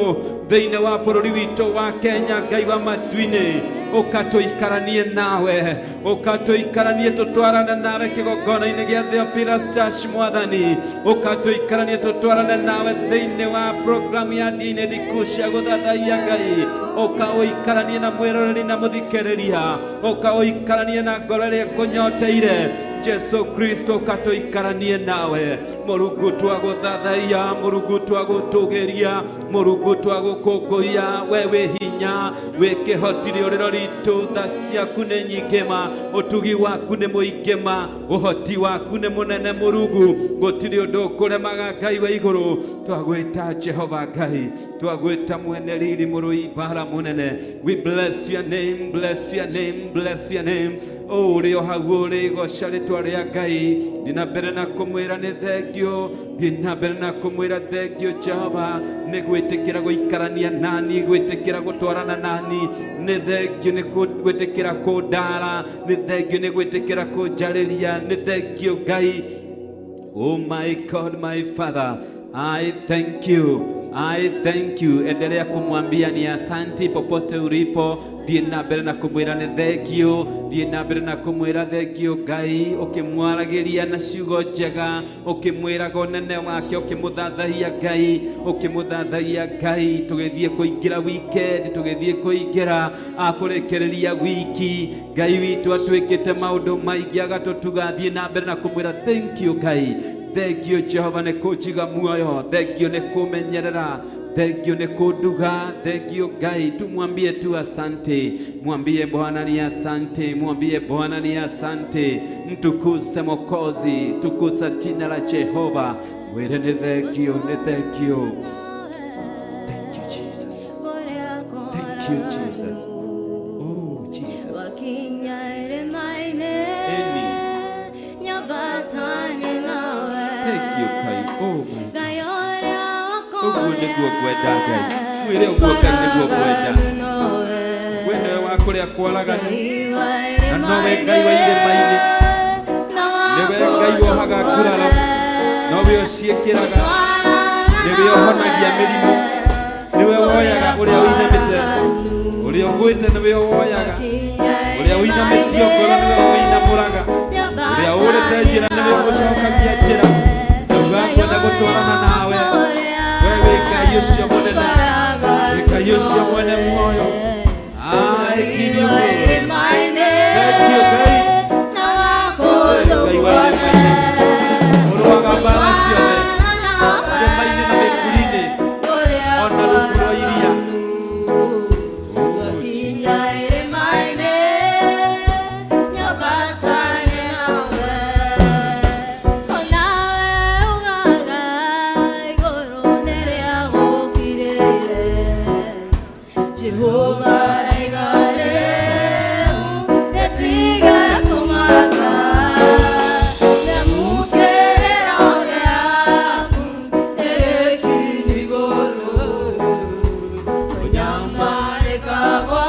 thĩinĩ wa bũrũri witũ wa Kenya. Ngai wa matu-inĩ, ũka tũikaranie nawe, ũka tũikaranie tũtwarane nawe kĩgongona-inĩ gĩa Theophilus Church. Mwathani, ũka tũikaranie tũtwarane nawe thĩinĩ wa programu ya ndini ndiku cia gũthathaiya Ngai. Ũka ũikaranie na mwĩroreri na mũthikĩrĩria, ũka ũikaranie na ngoro ĩrĩa ĩkũnyoteire. Jesu Kristo, ũka tũikaranie nawe. Mũrungu, twagũthathaiya. Mũrungu, twagũtũgĩria. Mũrungu, twagũkũngũiya. We wĩ hinya, wĩ kĩhoti rĩũrĩro ritũ. Tha ciaku nĩ nyingĩ ma, ũtugi waku nĩ mũingĩ ma, ũhoti waku nĩ mũnene. Mũrungu, gũtirĩ ũndũ ũkũremaga. Ngai wa igũrũ, twagwĩta Jehova Ngai, twagwĩta mwene riri, mũrũi mbara mũnene. We bless your name, bless your name, bless your name. Ũrĩ o hau ũrĩ, goca rĩtwa rĩa Ngai. Thiĩ na mbere na kũmwĩra nĩ thengio, thiĩ na mbere na kũmwĩra thengio Jehova nĩ gwĩtĩkĩra gũikarania nani, gwĩtĩkĩra gũtwarana nani. Nĩ thengio nĩ gwĩtĩkĩra kũndara, nĩ thengio nĩ gwĩtĩkĩra kũnjarĩria, nĩ thengio Ngai. Oh my God, my Father, I thank you. I thank you. Endelea kumwambia ni asanti popote ulipo. Thiĩ na mbere na kumwĩra nĩ thengio, thiĩ na mbere na kumwĩra thengio Ngai, ũkĩmwaragĩria na ciugo njega, ũkĩmwĩraga ũnene wake, ũkĩmũthathaia Ngai, ũkĩmũthathaia Ngai. Tũgĩthiĩ kũingĩra weekend, tũgĩthiĩ kũingĩra kũrĩkĩrĩria wiki, Ngai witũ atwĩkĩte maũndũ maingĩ agatũtuga. Thiĩ na mbere na kũmwĩra thank you Ngai, thengio Jehova nĩ kũnjiga muoyo, thengio nĩ kũmenyerera, thengio nĩ kũnduga, thengio Ngai. Tumwambie tu asante, mwambie Bwana ni asante, mwambie Bwana ni asante. Mtukuse Mwokozi, tukusa jina la Jehova, mwĩre nĩ thengio, nĩ thengio. Thank you, Jesus. Thank you, Jesus. Oh Jesus. Eni. Thank you Ngai. Oh my God. Ũguo nĩguo ngwenda Ngai, mwĩre ũguo Ngai nĩguo ngwenda. We nĩwe wa kũrĩa kwaraganu, na nowe Ngai wa irĩma-inĩ, nĩwe Ngai wohaga nguraro, nowe ũciĩkĩraga, nĩwe ũhonagia mĩrimũ, nĩwe woyaga ũrĩa ũinamĩte, ũrĩa ũgwĩte nĩwe woyaga, ũrĩa ũinamĩtio ngoro nĩwe ũinamũraga, ũrĩa ũrĩte njĩra nĩwe ũgũcokagia njĩra. Ndauga ngwenda gũtwarana nawe. We wĩ Ngai ũcio mũnene, wĩ Ngai ũcio mwene muoyo. I give you glory. Thank you, Ngai. Ngai wa irĩma-inĩ, ũrũaga mbara ciothe irĩma-inĩ na mĩkuri-inĩ, ona rungu rwa iria. Oh, Jesus. Jehova raigare netiga kumaka nyamukerera yaku ekinigoro onyamareka kwa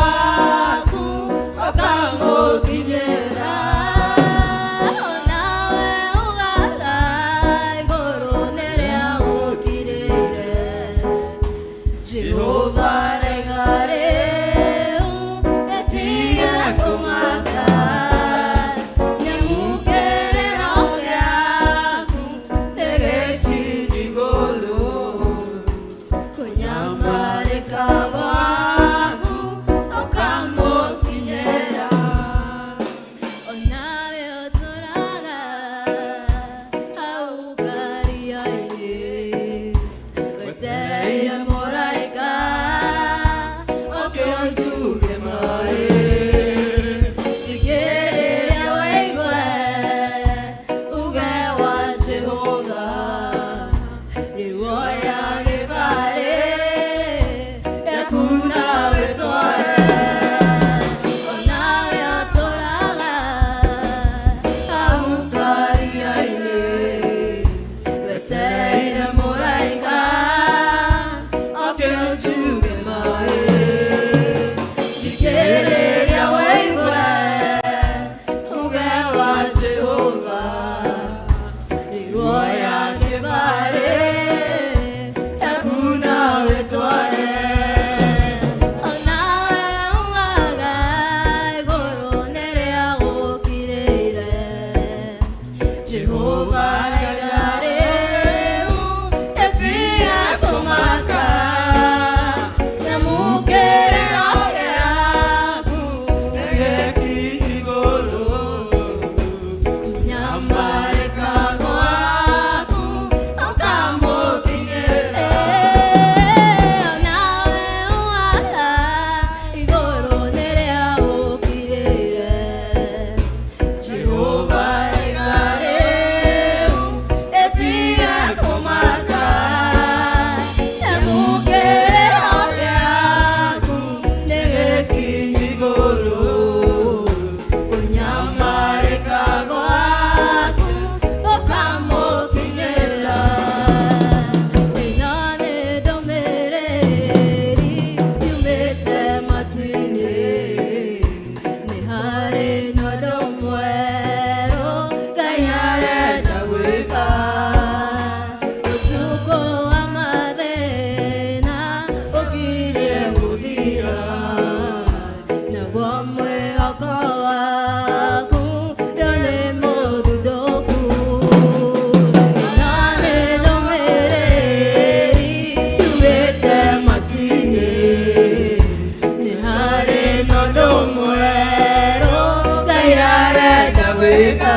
Gũtuĩka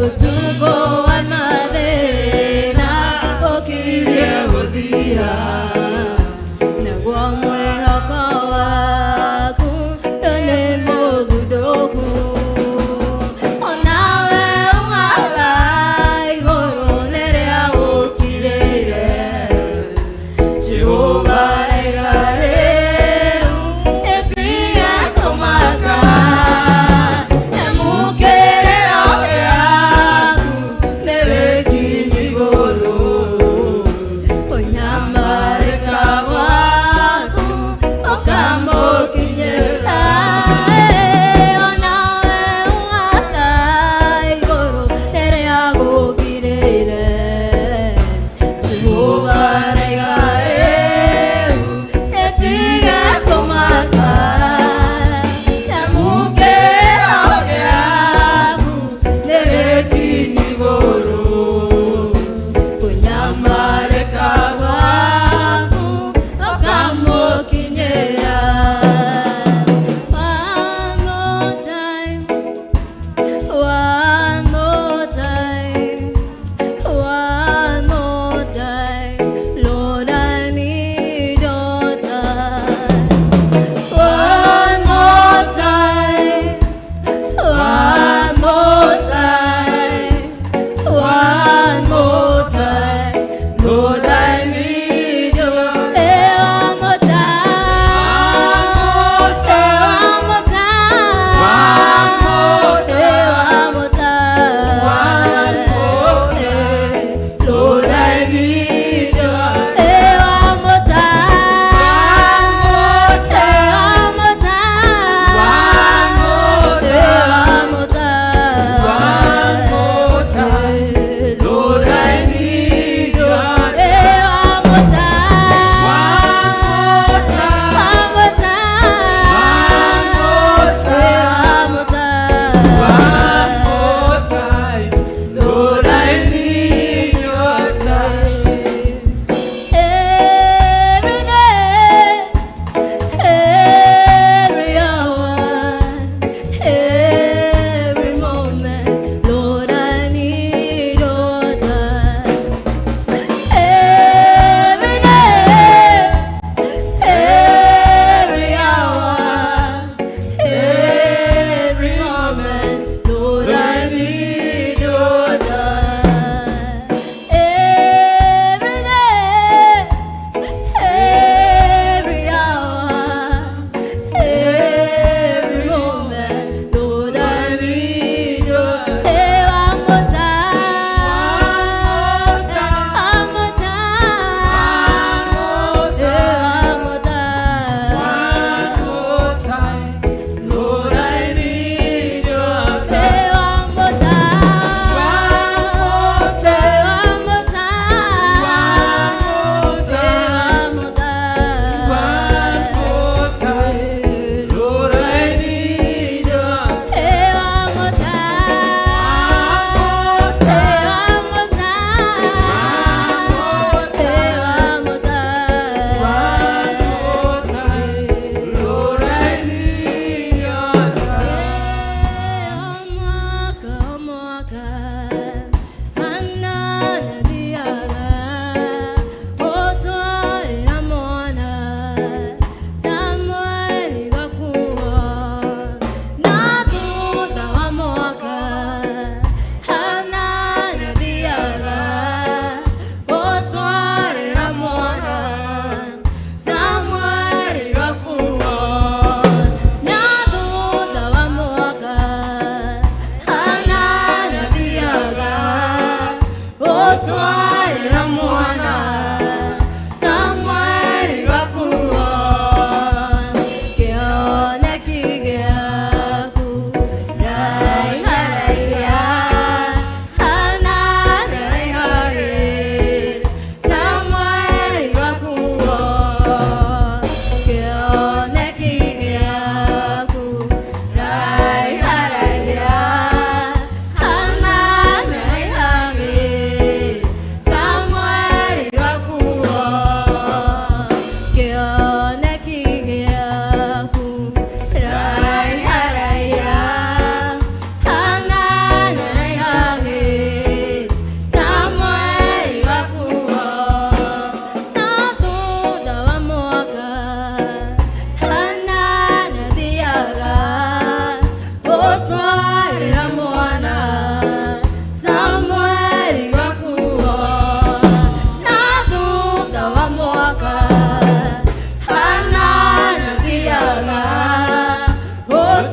ũtukũ wa mathĩna ũkirie gũthira, naguo mwĩhoko waku ndũnĩ mũthundũku. Onawe umaga igũrũ rĩrĩa gũkirĩire, Jehova raiga rĩu ĩtige kũmaka. Nyamũkĩra.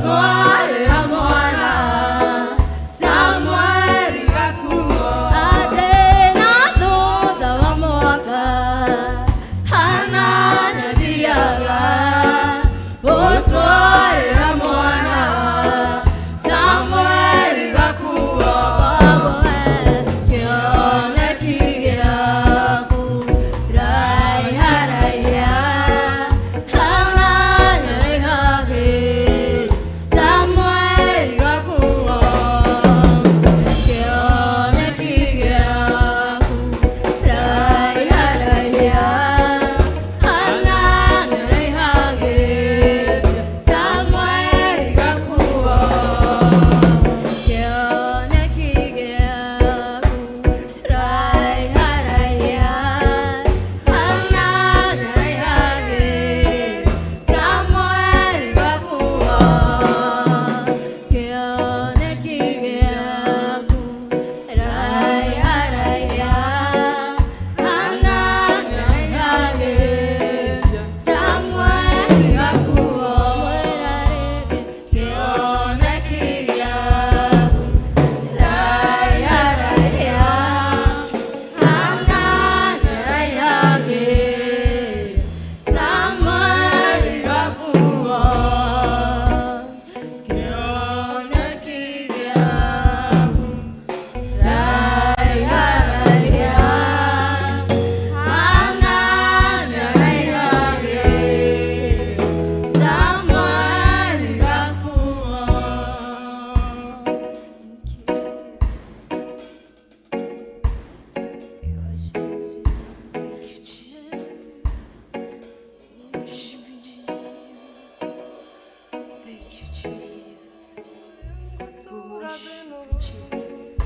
Gũtwarĩra mwana Samueli gakuo. Atĩ na thutha wa mwaka Hana nĩathiaga gũtwarĩra mwana Samueli gakuo. Koguo kĩoneki gĩaku raiha raiha Hana nĩarĩhagĩ Samueli gakuo. Kĩoneki gĩaku raiha raiha Hana nĩarĩhagĩ Samueli gakuo. Kĩoneki gĩaku raiha raiha Hana nĩarĩhagĩ Samueli gakuo. Kĩoneki gĩaku raiha raiha Hana nĩarĩhagĩ Samueli gakuo. Mwĩra rĩngĩ kĩoneki gĩaku raiha raiha Hana nĩarĩhagĩ Samueli gakuo. Kĩoneki gĩaku raiha raiha Hana nĩarĩhagĩ Samueli gakuo. Thank you, Jesus. We worship you, Jesus.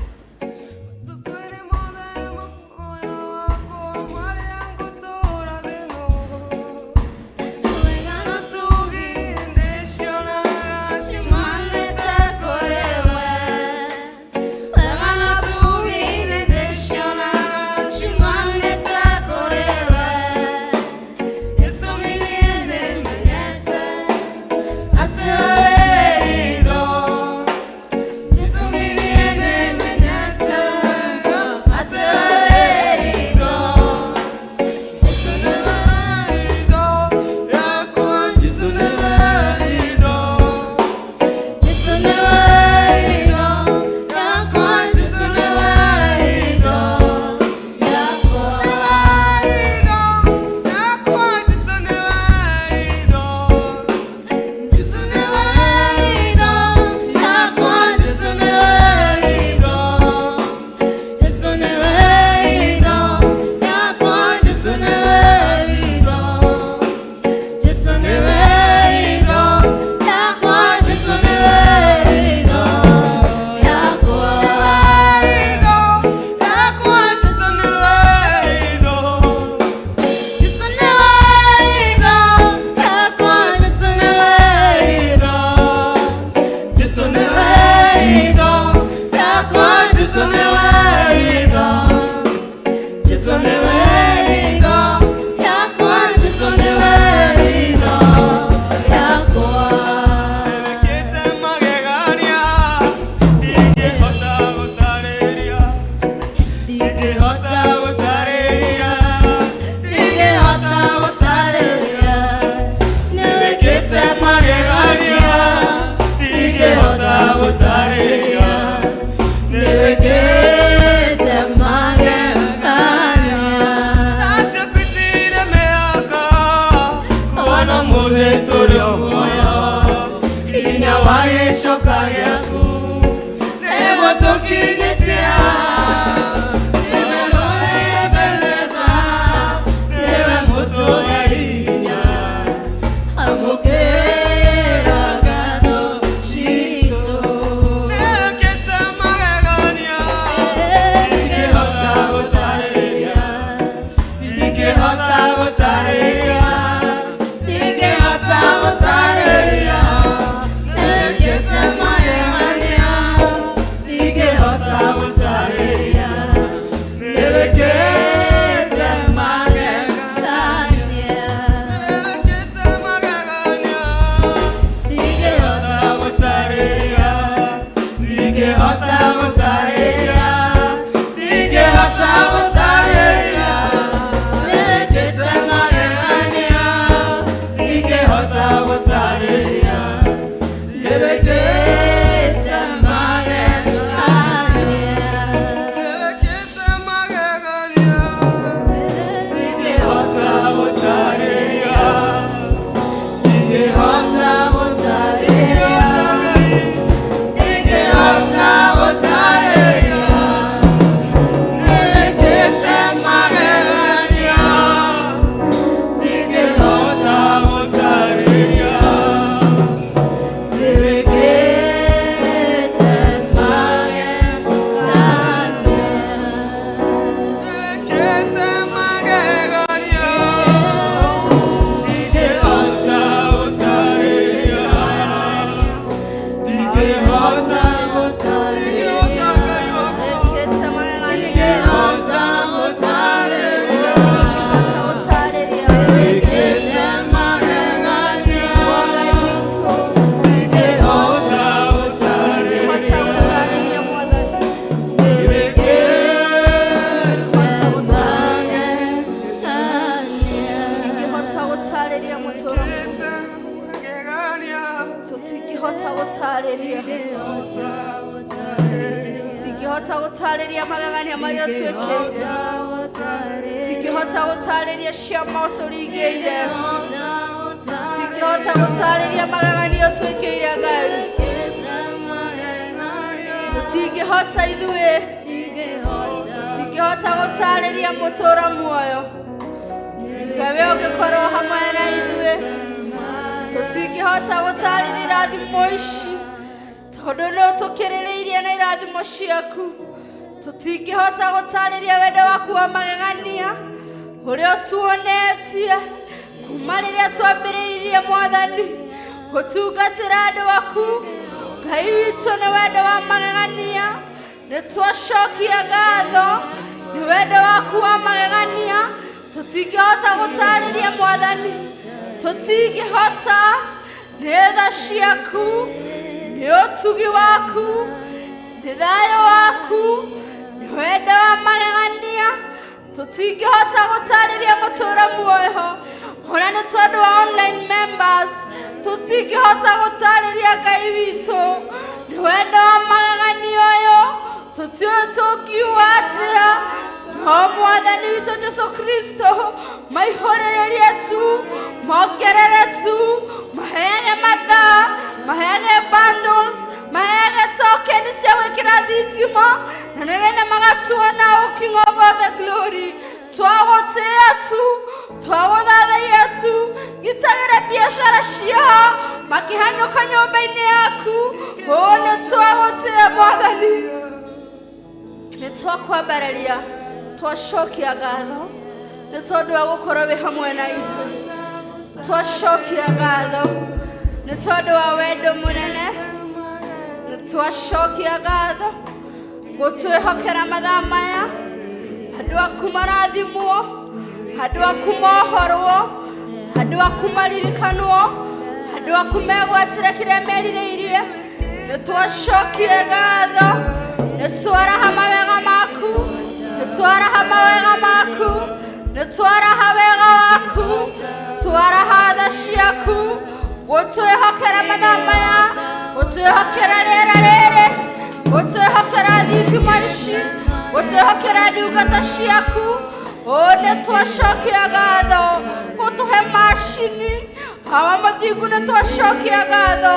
Ciumanĩte kũrĩ we, wega na tugire ndĩcionaga ciumanĩte kũrĩ we. Gĩtũmi niĩ nĩmenyete atĩ ũrĩ ritho. Gĩtũmi niĩ nĩmenyete atĩ ũrĩ ritho. Jesũ nĩwe ritho rĩakwa, Jesũ nĩwe ritho. Jesũ nĩwe ritho rĩakwa, Jesũ nĩwe ritho rĩakwa. Jesũ nĩwe ritho rĩakwa, Jesũ nĩwe ritho. Jesũ nĩwe ritho rĩakwa, Jesũ nĩwe ritho. Jesũ nĩwe ritho rĩakwa, Jesũ nĩwe ritho rĩakwa. Jesũ nĩwe ritho rĩakwa, Jesũ nĩwe ritho. Jesũ nĩwe ritho rĩakwa, Jesũ nĩwe ritho. Jesũ nĩwe ritho rĩakwa, Jesũ nĩwe ritho rĩakwa. Ndingĩhota gũtarĩria, ndingĩhota gũtarĩria, nĩwĩkĩte magegania, ndingĩhota gũtarĩria, nĩwĩkĩte magegania. Hinya wa gĩcoka gĩaku nĩguo tũkinyĩtie haha. Nĩwe Ebeneza, nĩwe mũtũhe hinya, amũkĩra ngatho citũ. Ndingĩhota gũtarĩria, ndingĩhota gũtarĩria, ndingĩhota gũtarĩria, nĩwĩkĩte magegania, ndingĩhota gũtarĩria, tũtingĩhota gũtarĩria magegania marĩa ũtwĩkĩire, tũtingĩhota gũtarĩria ciama ũtũringĩire, tũtingĩhota gũtarĩria magegania ũtwĩkĩire Ngai, tũtingĩhota ithuĩ, tũtingĩhota gũtarĩria mũtũũro muoyo, tiga we ũngĩkorwo hamwe na ithuĩ. Tũtingĩhota gũtarĩria irathimo ici tondũ nĩ ũtũkĩrĩrĩirie na irathimo ciaku. Tũtingĩhota gũtarĩria wendo waku wa magegania ũrĩa ũtuonetie kuma rĩrĩa twambĩrĩirie Mwathani gũtungatĩra andũ aku. Ngai witũ nĩ wendo wa magegania, nĩ twacokia ngatho nĩ wendo waku wa magegania. Tũtingĩhota gũtarĩria Mwathani, tũtingĩhota, nĩ tha ciaku, nĩ ũtugi waku, nĩ thayũ waku, nĩ wendo wa magegania. Tũtingĩhota gũtarĩria mũtũũro muoyo ona nĩ tondũ wa online members, tũtingĩhota gũtarĩria Ngai witũ nĩ wendo wa magegania ũyũ. Tũtiũĩ tũngiuga atĩa, no Mwathani witũ Jesũ Kristo maihũrĩrĩrie tu, mongerere tu, maheage mathaa, maheage bundles, maheage token cia gwĩkĩra thitima, na nĩgetha magatuona o King of all the glory. Twagũtĩĩa tu, twagũthathaiya tu, gitagĩra biacara ciao makĩhanyũka nyũmba-inĩ yaku. Ũũ nĩ twagũtĩĩa Mwathani, nĩ twakwambararia, twacokia ngatho nĩ tondũ wa gũkorwo wĩ hamwe na ithuĩ. Twacokia ngatho nĩ tondũ wa wendo mũnene, nĩ twacokia ngatho gũtwĩhokera mathaa maya. Andũ aku marathimwo, andũ aku mohorwo, andũ aku maririkanwo, andũ aku megwatĩre kĩrĩa merirĩirie. Nĩ twacokia ngatho, nĩ twaraha mawega maku, nĩ twaraha mawega maku, nĩ twaraha wega waku, twaraha tha ciaku, gũtwĩhokera mathaa maya, gũtwĩhokera rĩera rĩrĩ, gũtwĩhokera thitima ici, gũtwĩhokera ndungata ciaku. Ũũ nĩ twacokia ngatho gũtũhe macini hawa mathingu, nĩ twacokia ngatho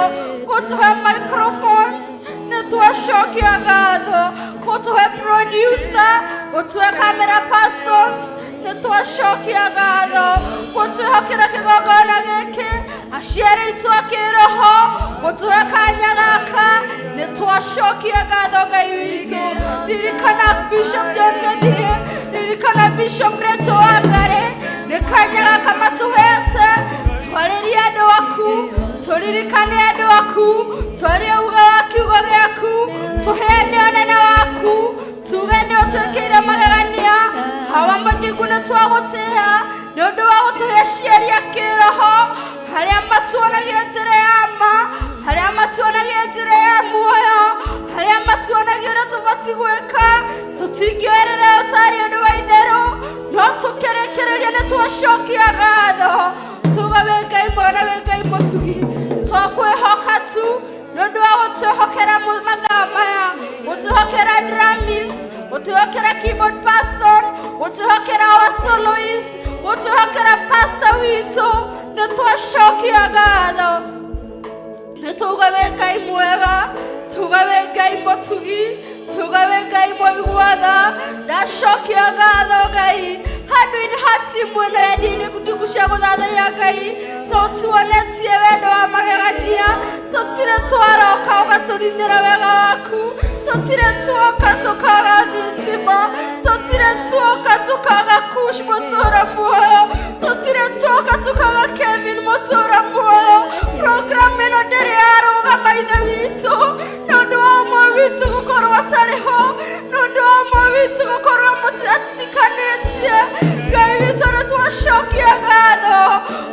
gũtũhe microphones, nĩ twacokia ngatho gũtũhe producer, gũtũhe camera persons, nĩ twacokia ngatho gũtwĩhokera kĩgongona gĩkĩ, aciari aitũ a kĩroho, gũtũhe kanya gaka, nĩ twacokia ngatho Ngai witũ. Ririkana Bishop John Gethire, ririkana Bishop Rachel Wangari, nĩ kanya gaka matũhete twarĩrie andũ aku, tũririkane andũ aku, twarie uga wa kiugo gĩaku, tũheane ũnene waku, tuge nĩ ũtwĩkĩire magegania. Hawa mũthingu nĩ twagũtĩĩa nĩ ũndũ wa gũtũhe aciari a kĩroho harĩa matuonagia njĩra ya ma, harĩa matuonagia njĩra ya muoyo, harĩa matuonagia ũrĩa tũbatiĩ gwĩka. Tũtingĩoerera ũtarĩ ũndũ wa itherũ, no tũkĩrĩkĩrĩria nĩ twacokia ngatho. Tuga wĩ Ngai mwega na wĩ Ngai mũtugi, twakwĩhoka tu nĩ ũndũ wa gũtwĩhokera mathaa maya, gũtwĩhokera drummist, gũtwĩhokera keyboard person, gũtwĩhokera our soloist, gũtwĩhokera pastor witũ. Nĩ twacokia ngatho, nĩ tuga wĩ Ngai mwega, tuga wĩ Ngai mũtugi, tuga wĩ Ngai mũigua tha. Ndacokia ngatho Ngai handũ-inĩ ha timu ĩno ya ndini ndungu cia gũthathaiya Ngai, no tuonetie wendo wa magegania. Tũtirĩ twaroka ũgatũrinĩra wega waku, tũtirĩ tuoka tũkaga thitima, tũtirĩ tuoka tũkaga Kush mũtũũra muoyo, tũtirĩ tuoka tũkaga Kevin mũtũũra muoyo. Program ĩno ndĩrĩ yarũgama Ithe witũ nĩ ũndũ wa ũmwe witũ gũkorwo atarĩ ho, nĩ ũndũ wa ũmwe witũ gũkorwo atitikanĩtie. Ngai witũ nĩ twacokia ngatho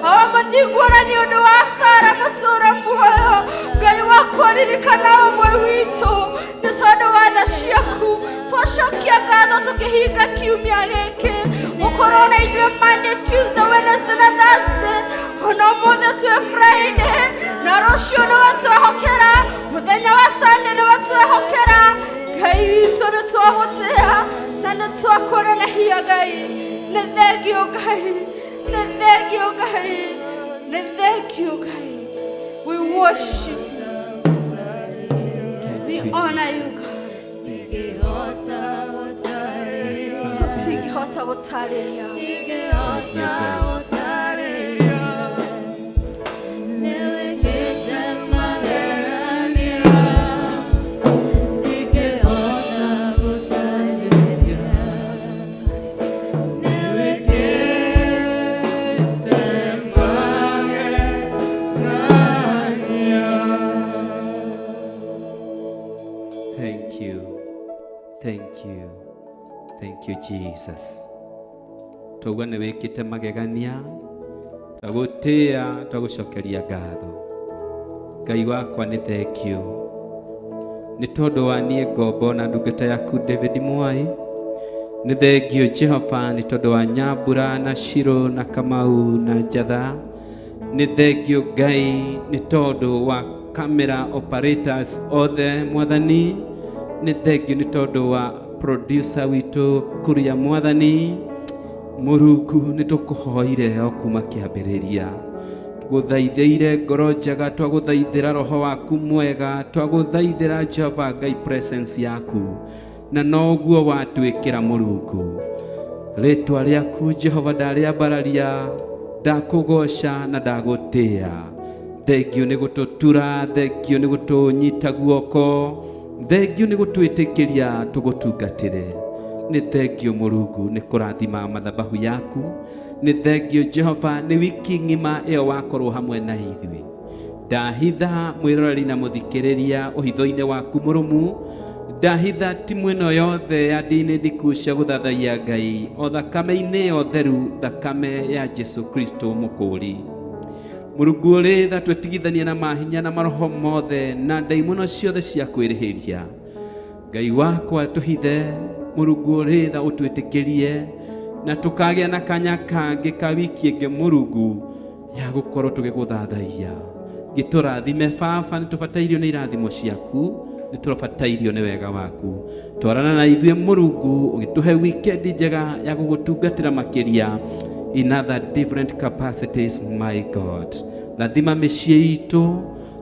o mũthingu ona nĩ ũndũ wa Sara mũtũũra muoyo. Ngai wakwa ririkana ũmwe witũ nĩ tondũ wa tha ciaku. Twacokia ngatho tũkĩhinga kiumia gĩkĩ gũkorwo na ithuĩ Monday, Tuesday, Wednesday na Thursday, ona ũmũthĩ twĩ Friday, na rũciũ nĩwe twehokera Twakũrenehia Ngai, nĩ thengio Ngai, nĩ thengio Ngai, nĩ thengio Ngai. We worship you. We honor you. Tũtingĩhota gũtarĩria. Thank you. Thank you. Thank you, Jesus. Tauga nĩ wĩkĩte magegania, twagũtĩĩa, twagũcokeria ngatho. Ngai wakwa nĩ thank you. Nĩ tondũ wa niĩ ngombo na ndungata yaku David Mwai. Nĩ thengio Jehova nĩ tondũ wa Nyambura na Shiro na Kamau na Njatha. Nĩ thengio Ngai nĩ tondũ wa camera operators othe Mwathani. Nĩ thengio nĩ tondũ wa producer witũ Kuria Mwathani. Mũrungu nĩ tũkũhoire o kuma kĩambĩrĩria, tũgũthaithĩire ngoro njega, twagũthaithĩra roho waku mwega, twagũthaithĩra Jehova Ngai presence yaku, na noguo watwĩkĩra Mũrungu. Rĩtwa rĩaku Jehova ndarĩambararia, ndakũgoca na ndagũtĩĩa. Thengio nĩ gũtũtura, thengio nĩ gũtũnyita guoko, thengio nĩ gũtwĩtĩkĩria tũgũtungatĩre. Nĩ thengio Mũrungu nĩ kũrathima mathabahu yaku. Nĩ thengio Jehova nĩ wiki ng'ima ĩyo wakorwo hamwe na ithuĩ. Ndahitha mwĩroreri na mũthikĩrĩria ũhitho-inĩ waku mũrũmu. Ndahitha timu ĩno yothe ya ndini ndiku cia gũthathaiya Ngai o thakame-inĩ ĩyo theru, thakame ya Jesu Kristo mũkũũri. Mũrungu ũrĩ tha, twetigithania na mahinya na maroho mothe na ndaimono ciothe cia kwĩrĩhĩria. Ngai wakwa tũhithe, Mũrungu ũrĩ tha ũtwĩtĩkĩrie na tũkagĩa na kanya kangĩ ka wiki ĩngĩ Mũrungu ya gũkorwo tũgĩgũthathaiya. Gĩtũrathime Baba, nĩ tũbatairio nĩ irathimo ciaku, nĩ tũbatairio nĩ wega waku. Twarana na ithuĩ Mũrungu, ũgĩtũhe wikendi njega ya gũgũtungatĩra makĩria in other different capacities, my God. Rathima mĩciĩ itũ,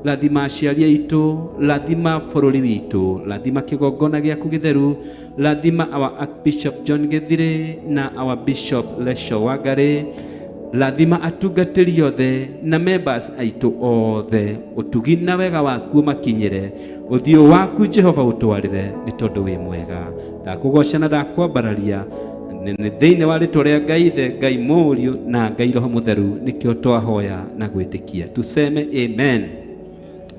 rathima aciari aitũ, rathima bũrũri witũ, rathima kĩgongona gĩaku gĩtheru, rathima our Archbishop John Githire na our Bishop Lesho Wangari, rathima atungatĩri othe na members aitũ othe. Ũtugi na wega waku makinyĩre, ũthiũ waku Jehova ũtwarĩre, nĩ tondũ wĩ mwega. Ndakũgoca na ndakwambararia nĩ thĩinĩ wa rĩtwa rĩa Ngai Ithe, Ngai Mũriũ na Ngai Roho Mũtheru, nĩkĩo twahoya na gwĩtĩkia. Tuseme amen.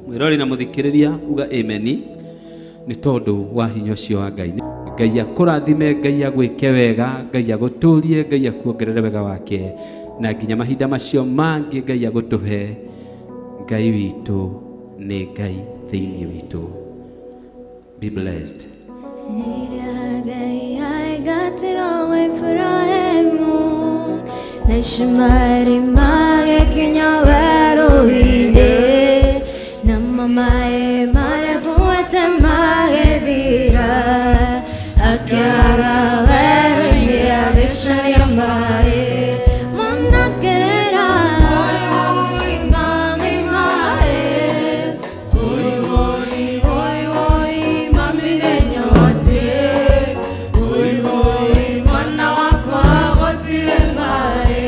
Mwĩrori na mũthikĩrĩria uga amen nĩ tondũ wa hinya ũcio wa Ngai. Ngai akũrathime, Ngai agwĩke wega, Ngai agũtũrie, Ngai akuongerere wega wake, na nginya mahinda macio mangĩ Ngai agũtũhe. Ngai witũ nĩ Ngai thĩinĩ witũ. Be blessed. Ishmaeli magĩkinya werũ-inĩ, namo maĩ marĩa kuĩte magĩthira, akĩaga werũ-inĩ agĩcaria maĩ. Mũnakĩrĩra, oi oi mami maĩ, oi oi oi oi mami nĩ nyotiĩ, oi oi mwana wakwa gũtirĩ maĩ.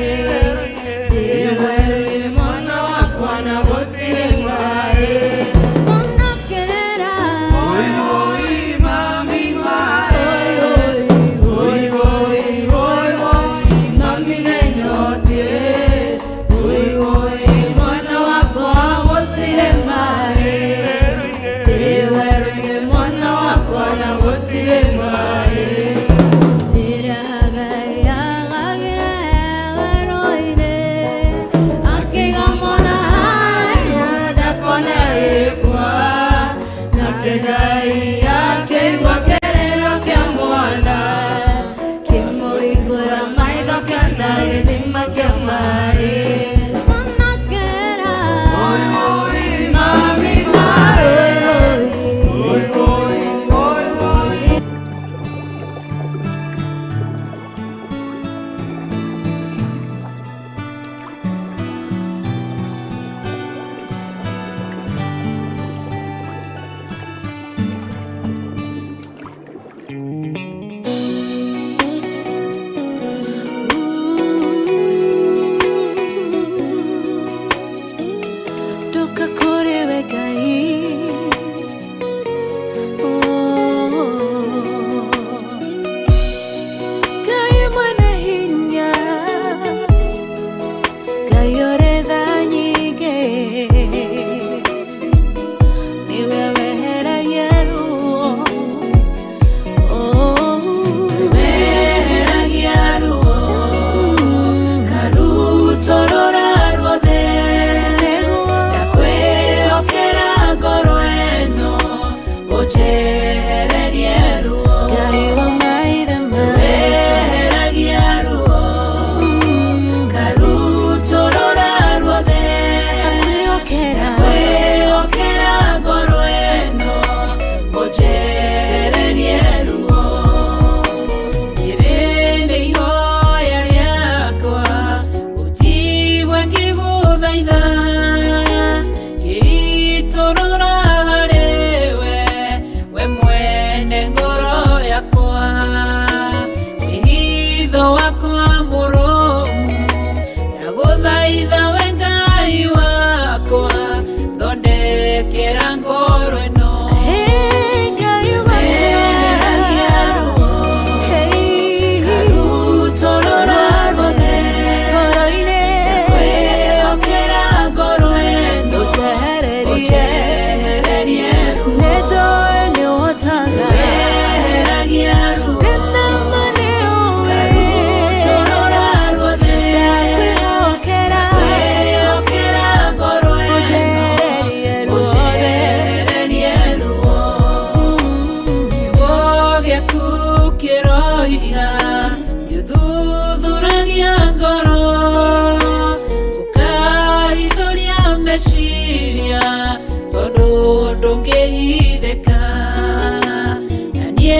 Mwana wakwa na gũtirĩ maĩ. Mũnakĩrĩra, oi oi mami maĩ, oi oi oi oi mami nĩ nyotiĩ, oi oi mwana wakwa gũtirĩ maĩ. Werũ-inĩ mwana wakwa na gũtirĩ maĩ. Mami maĩ, oi oi oi oi. Ndakwĩhokera ngoro ĩno. Weheragia ruo, karutorora ruothe. Ndakwĩhokera ngoro ĩno, ũnjehererie ruo. Weheragia ruo, karutorora ruothe. Ndakwĩhokera ngoro ĩno, ũnjehererie ruo. Kiugo gĩaku kĩroiga nĩũthuthuragia ngoro, ũkahithũria meciria tondũ ndũngĩhithĩka. Na niĩ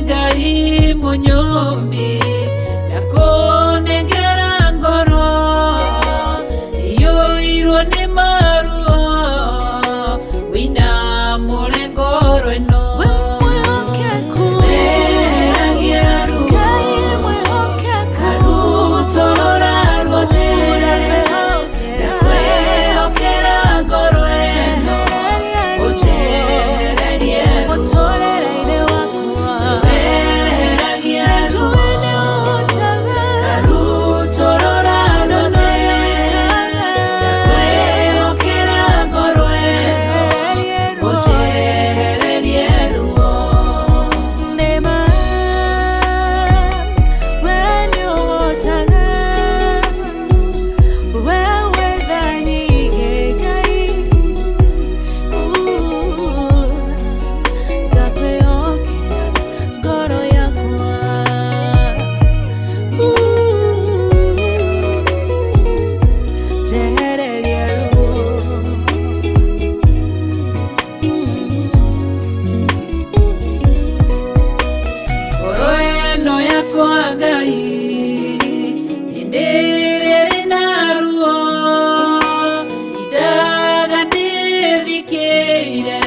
Ngai mũnyũmbi ndakũnengera ngoro iyũirwo nĩ maruo, wĩinamũre ngoro ĩno. Weheragia ruo, karutorora ruothe. Ndakwĩhokera ngoro ĩno, ũnjehererie ruo. Weheragia ruo, karutorora ruothe. Ndakwĩhokera ngoro ĩno, ũnjehererie ruo. Ngoro ĩno yakwa Ngai hĩndĩ ĩrĩa ĩrĩ na ruo, indaga ndĩthikĩire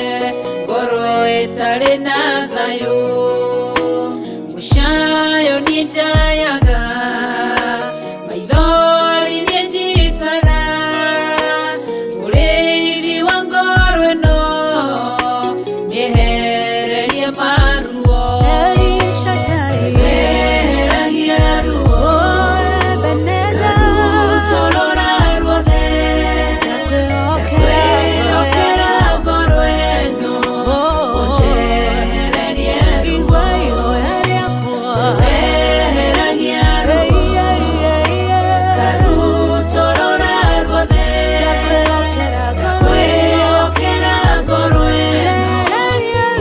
ngoro ĩtarĩ na thayũ. Mũcayo niĩ njayaga, maithori niĩ njitaga, mũrĩithi wa ngoro ĩno nĩehererie maruo. Weheragia ruo, karutorora ruothe. Ndakwĩhokera ngoro ĩno, ũnjehererie ruo. Weheragia ruo, karutorora ruothe. Ndakwĩhokera ngoro ĩno,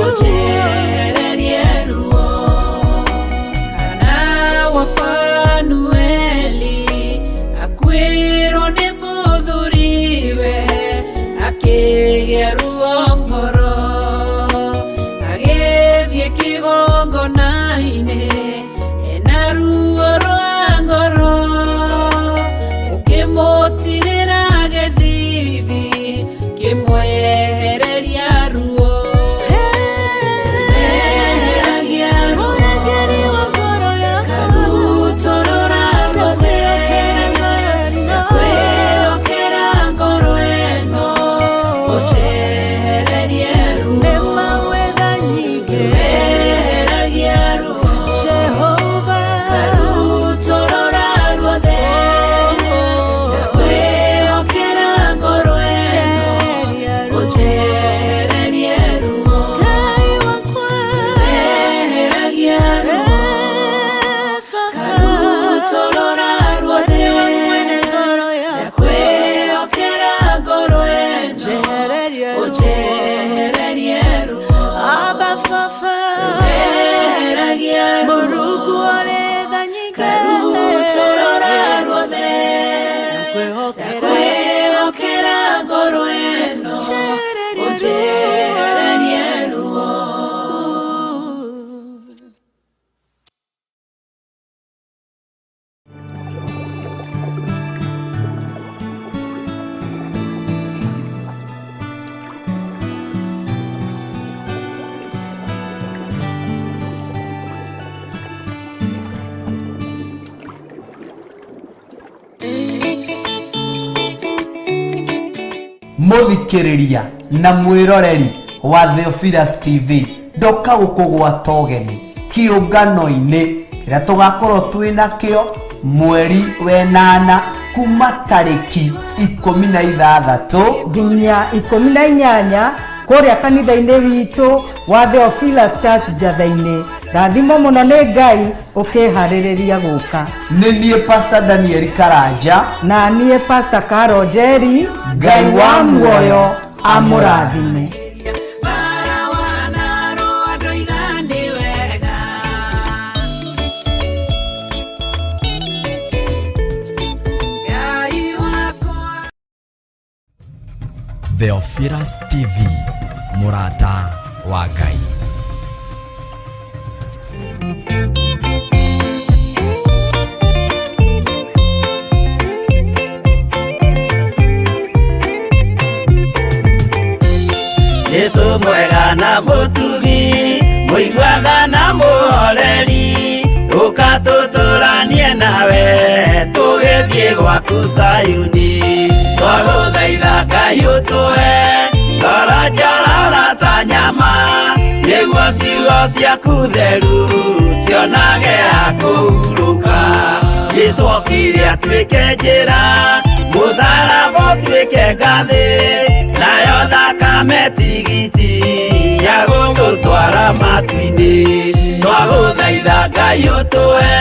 ũnjehererie ruo. Hana wa Fanueli akuĩrwo nĩ mũthuriwe, akĩgĩa ruo ngoro, agĩthiĩ kĩgongona-inĩ ena ruo rwa ngoro, ũkĩmũtirĩra gĩthithi kĩmwehereria ruo. Weheragia ruo, karutorora ruothe. Ndakwĩhokera ngoro ĩno, ũnjehererie ruo. Weheragia ruo, karutorora ruothe. Ndakwĩhokera ngoro ĩno, ũnjehererie ruo. Weheragia ruo, karutorora ruothe. Ndakwĩhokera ngoro ĩno, ũnjehererie ruo. Weheragia ruo, karutorora ruothe. Ndakwĩhokera ngoro ĩno, ũnjehererie ruo. Mũthikĩrĩria na mwĩroreri wa Theophilus TV, ndoka gũkũgwata ũgeni kĩũngano-inĩ kĩrĩa tũgakorwo twĩ nakĩo mweri wenana kuma tarĩki 16 nginya 18 kũrĩa kanitha-inĩ witũ wa Theophilus Church Njatha-inĩ. Rathimo mũno nĩ Ngai ũkĩharĩrĩria gũka. Nĩ niĩ Pastor Daniel Karanja na niĩ Pastor Caro Njeri. Ngai wa muoyo amũrathime. Theophilus TV, mũrata wa Ngai. Jesu mwega na mũtugi, mũiguaga na mũhoreri, ũka tũtũranie nawe tũgĩthiĩ gwaku Zayuni. Twagũthaitha Ngai ũtũhe ngoro njororo ta nyama, nĩguo ciugo ciaku theru cionage ha kũhurũka. Jesu okire atuĩke njĩra, mũtharaba ũtuĩke ngathĩ, nayo thakame tigiti ya gũgũtwara matu-inĩ. Twagũthaitha Ngai ũtũhe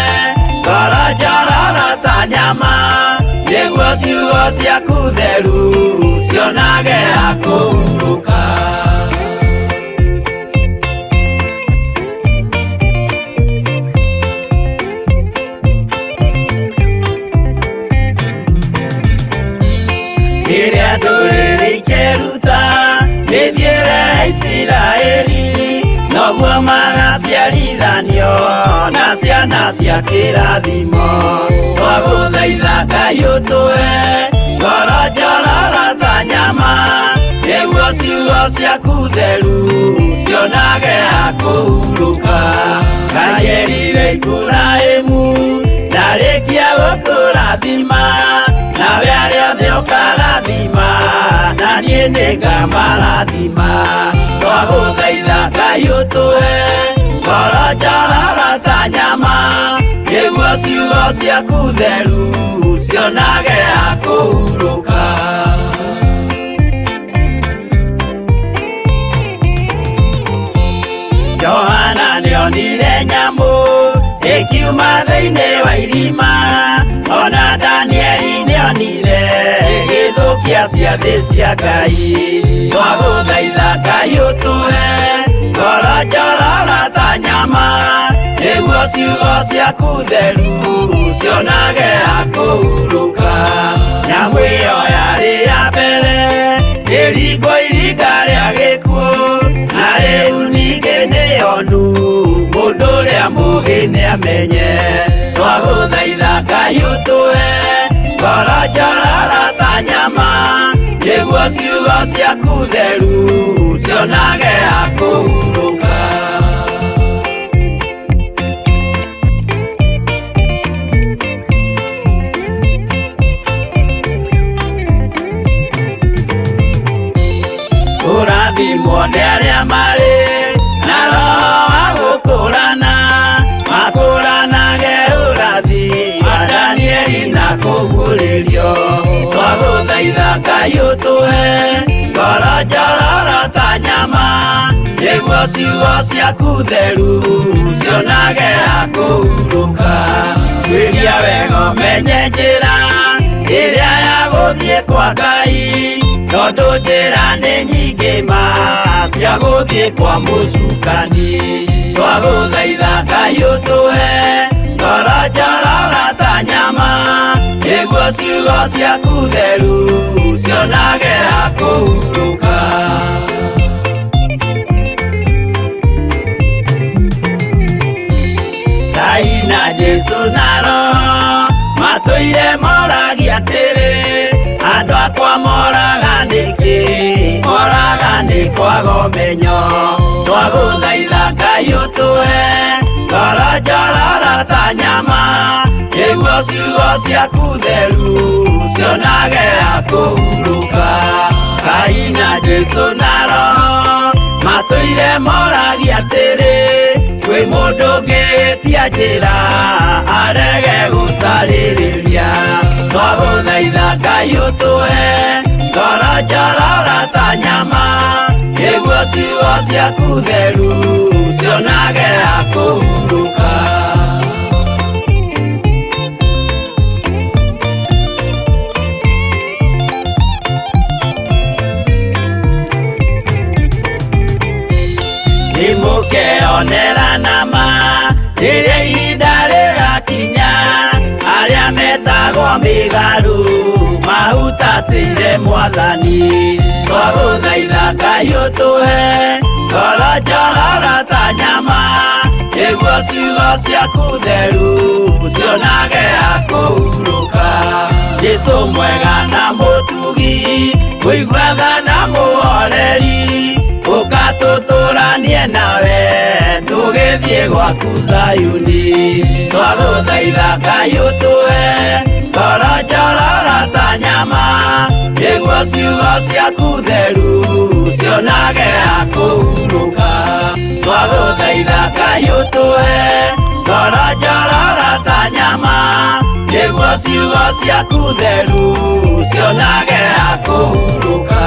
ngoro njororo ta nyama, nĩguo ciugo ciaku theru cionage ha kũhurũka. Rĩrĩa ndũrĩrĩ ikeruta mĩthiĩre ya Isiraeli, noguo magaciarithanio na ciana cia kĩrathimo. Twagũthaitha Ngai ũtũhe ngoro njororo ta nyama, nĩguo ciugo ciaku theru cionage ha kũhurũka. Ngai erire Iburahĩmu ndarĩkia gũkũrathima, nawe arĩa othe ũkarathima, na niĩ nĩngamarathima. Twagũthaitha Ngai ũtũhe ngoro njororo ta nyama, nĩguo ciugo ciaku theru cionage ha kũhurũka. Johana nĩonire nyamũ ĩkiuma thĩinĩ wa irima, ona Danieli nĩonire ĩgĩthũkia ciathĩ cia Ngai. Twagũthaitha Ngai ũtũhe ngoro njororo ta nyama, nĩguo ciugo ciaku theru cionage ha kũhurũka. Nyamũ ĩyo yarĩ ya mbere ĩringwo iringa rĩa gĩkuũ, na rĩu ningĩ nĩyonu mũndũ ũrĩa mũũgĩ nĩamenye. Twagũthaitha Ngai ũtũhe ngoro njororo ta nyama, nĩguo ciugo ciaku theru cionage ha kũhurũka. Kũrathimwo nĩ arĩa marĩ na roho wa gũkũrana, makũranage ũrathi wa Danieli na kũguũrĩrio. Twagũthaitha Ngai ũtũhe ngoro njororo ta nyama, nĩguo ciugo ciaku theru cionage ha kũhurũka. Tuĩria wega ũmenye njĩra ĩrĩa ya gũthiĩ kwa Ngai, tondũ njĩra nĩ nyingĩ ma cia gũthiĩ kwa mũcukani. Twagũthaitha Ngai ũtũhe ngoro njororo ta nyama, nĩguo ciugo ciaku theru cionage ha kũhurũka. Ngai na Jesu na Roho matũire moragia atĩrĩ, andũ akwa moraga nĩkĩ? Moraga nĩ kwaga ũmenyo. Twagũthaitha Ngai ũtũhe ngoro njororo ta nyama, nĩguo ciugo ciaku theru cionage ha kũhurũka. Ngai na Jesu na Roho matũire moragia atĩrĩ, kwĩ mũndũ ũngĩtia njĩra arege gũcarĩrĩria. Twagũthaitha Ngai ũtũhe ngoro njororo ta nyama, nĩguo ciugo ciaku theru cionage ha kũhurũka. Nĩmũkeonera nama rĩrĩa ihinda rĩgakinya, arĩa metagwo mĩgarũ mahutatĩire Mwathani. Twagũthaitha Ngai ũtũhe ngoro njororo ta nyama, nĩguo ciugo ciaku theru cionage ha kũhurũka. Jesũ mwega na mũtugi, mũigua tha na mũhoreri, ũka tũtũranie nawe tũgĩthiĩ gwaku Zayuni. Twagũthaitha Ngai ũtũhe ngoro njororo ta nyama, nĩguo ciugo ciaku theru cionage ha kũhurũka. Twagũthaitha Ngai ũtũhe ngoro njororo ta nyama, nĩguo ciugo ciaku theru cionage ha kũhurũka.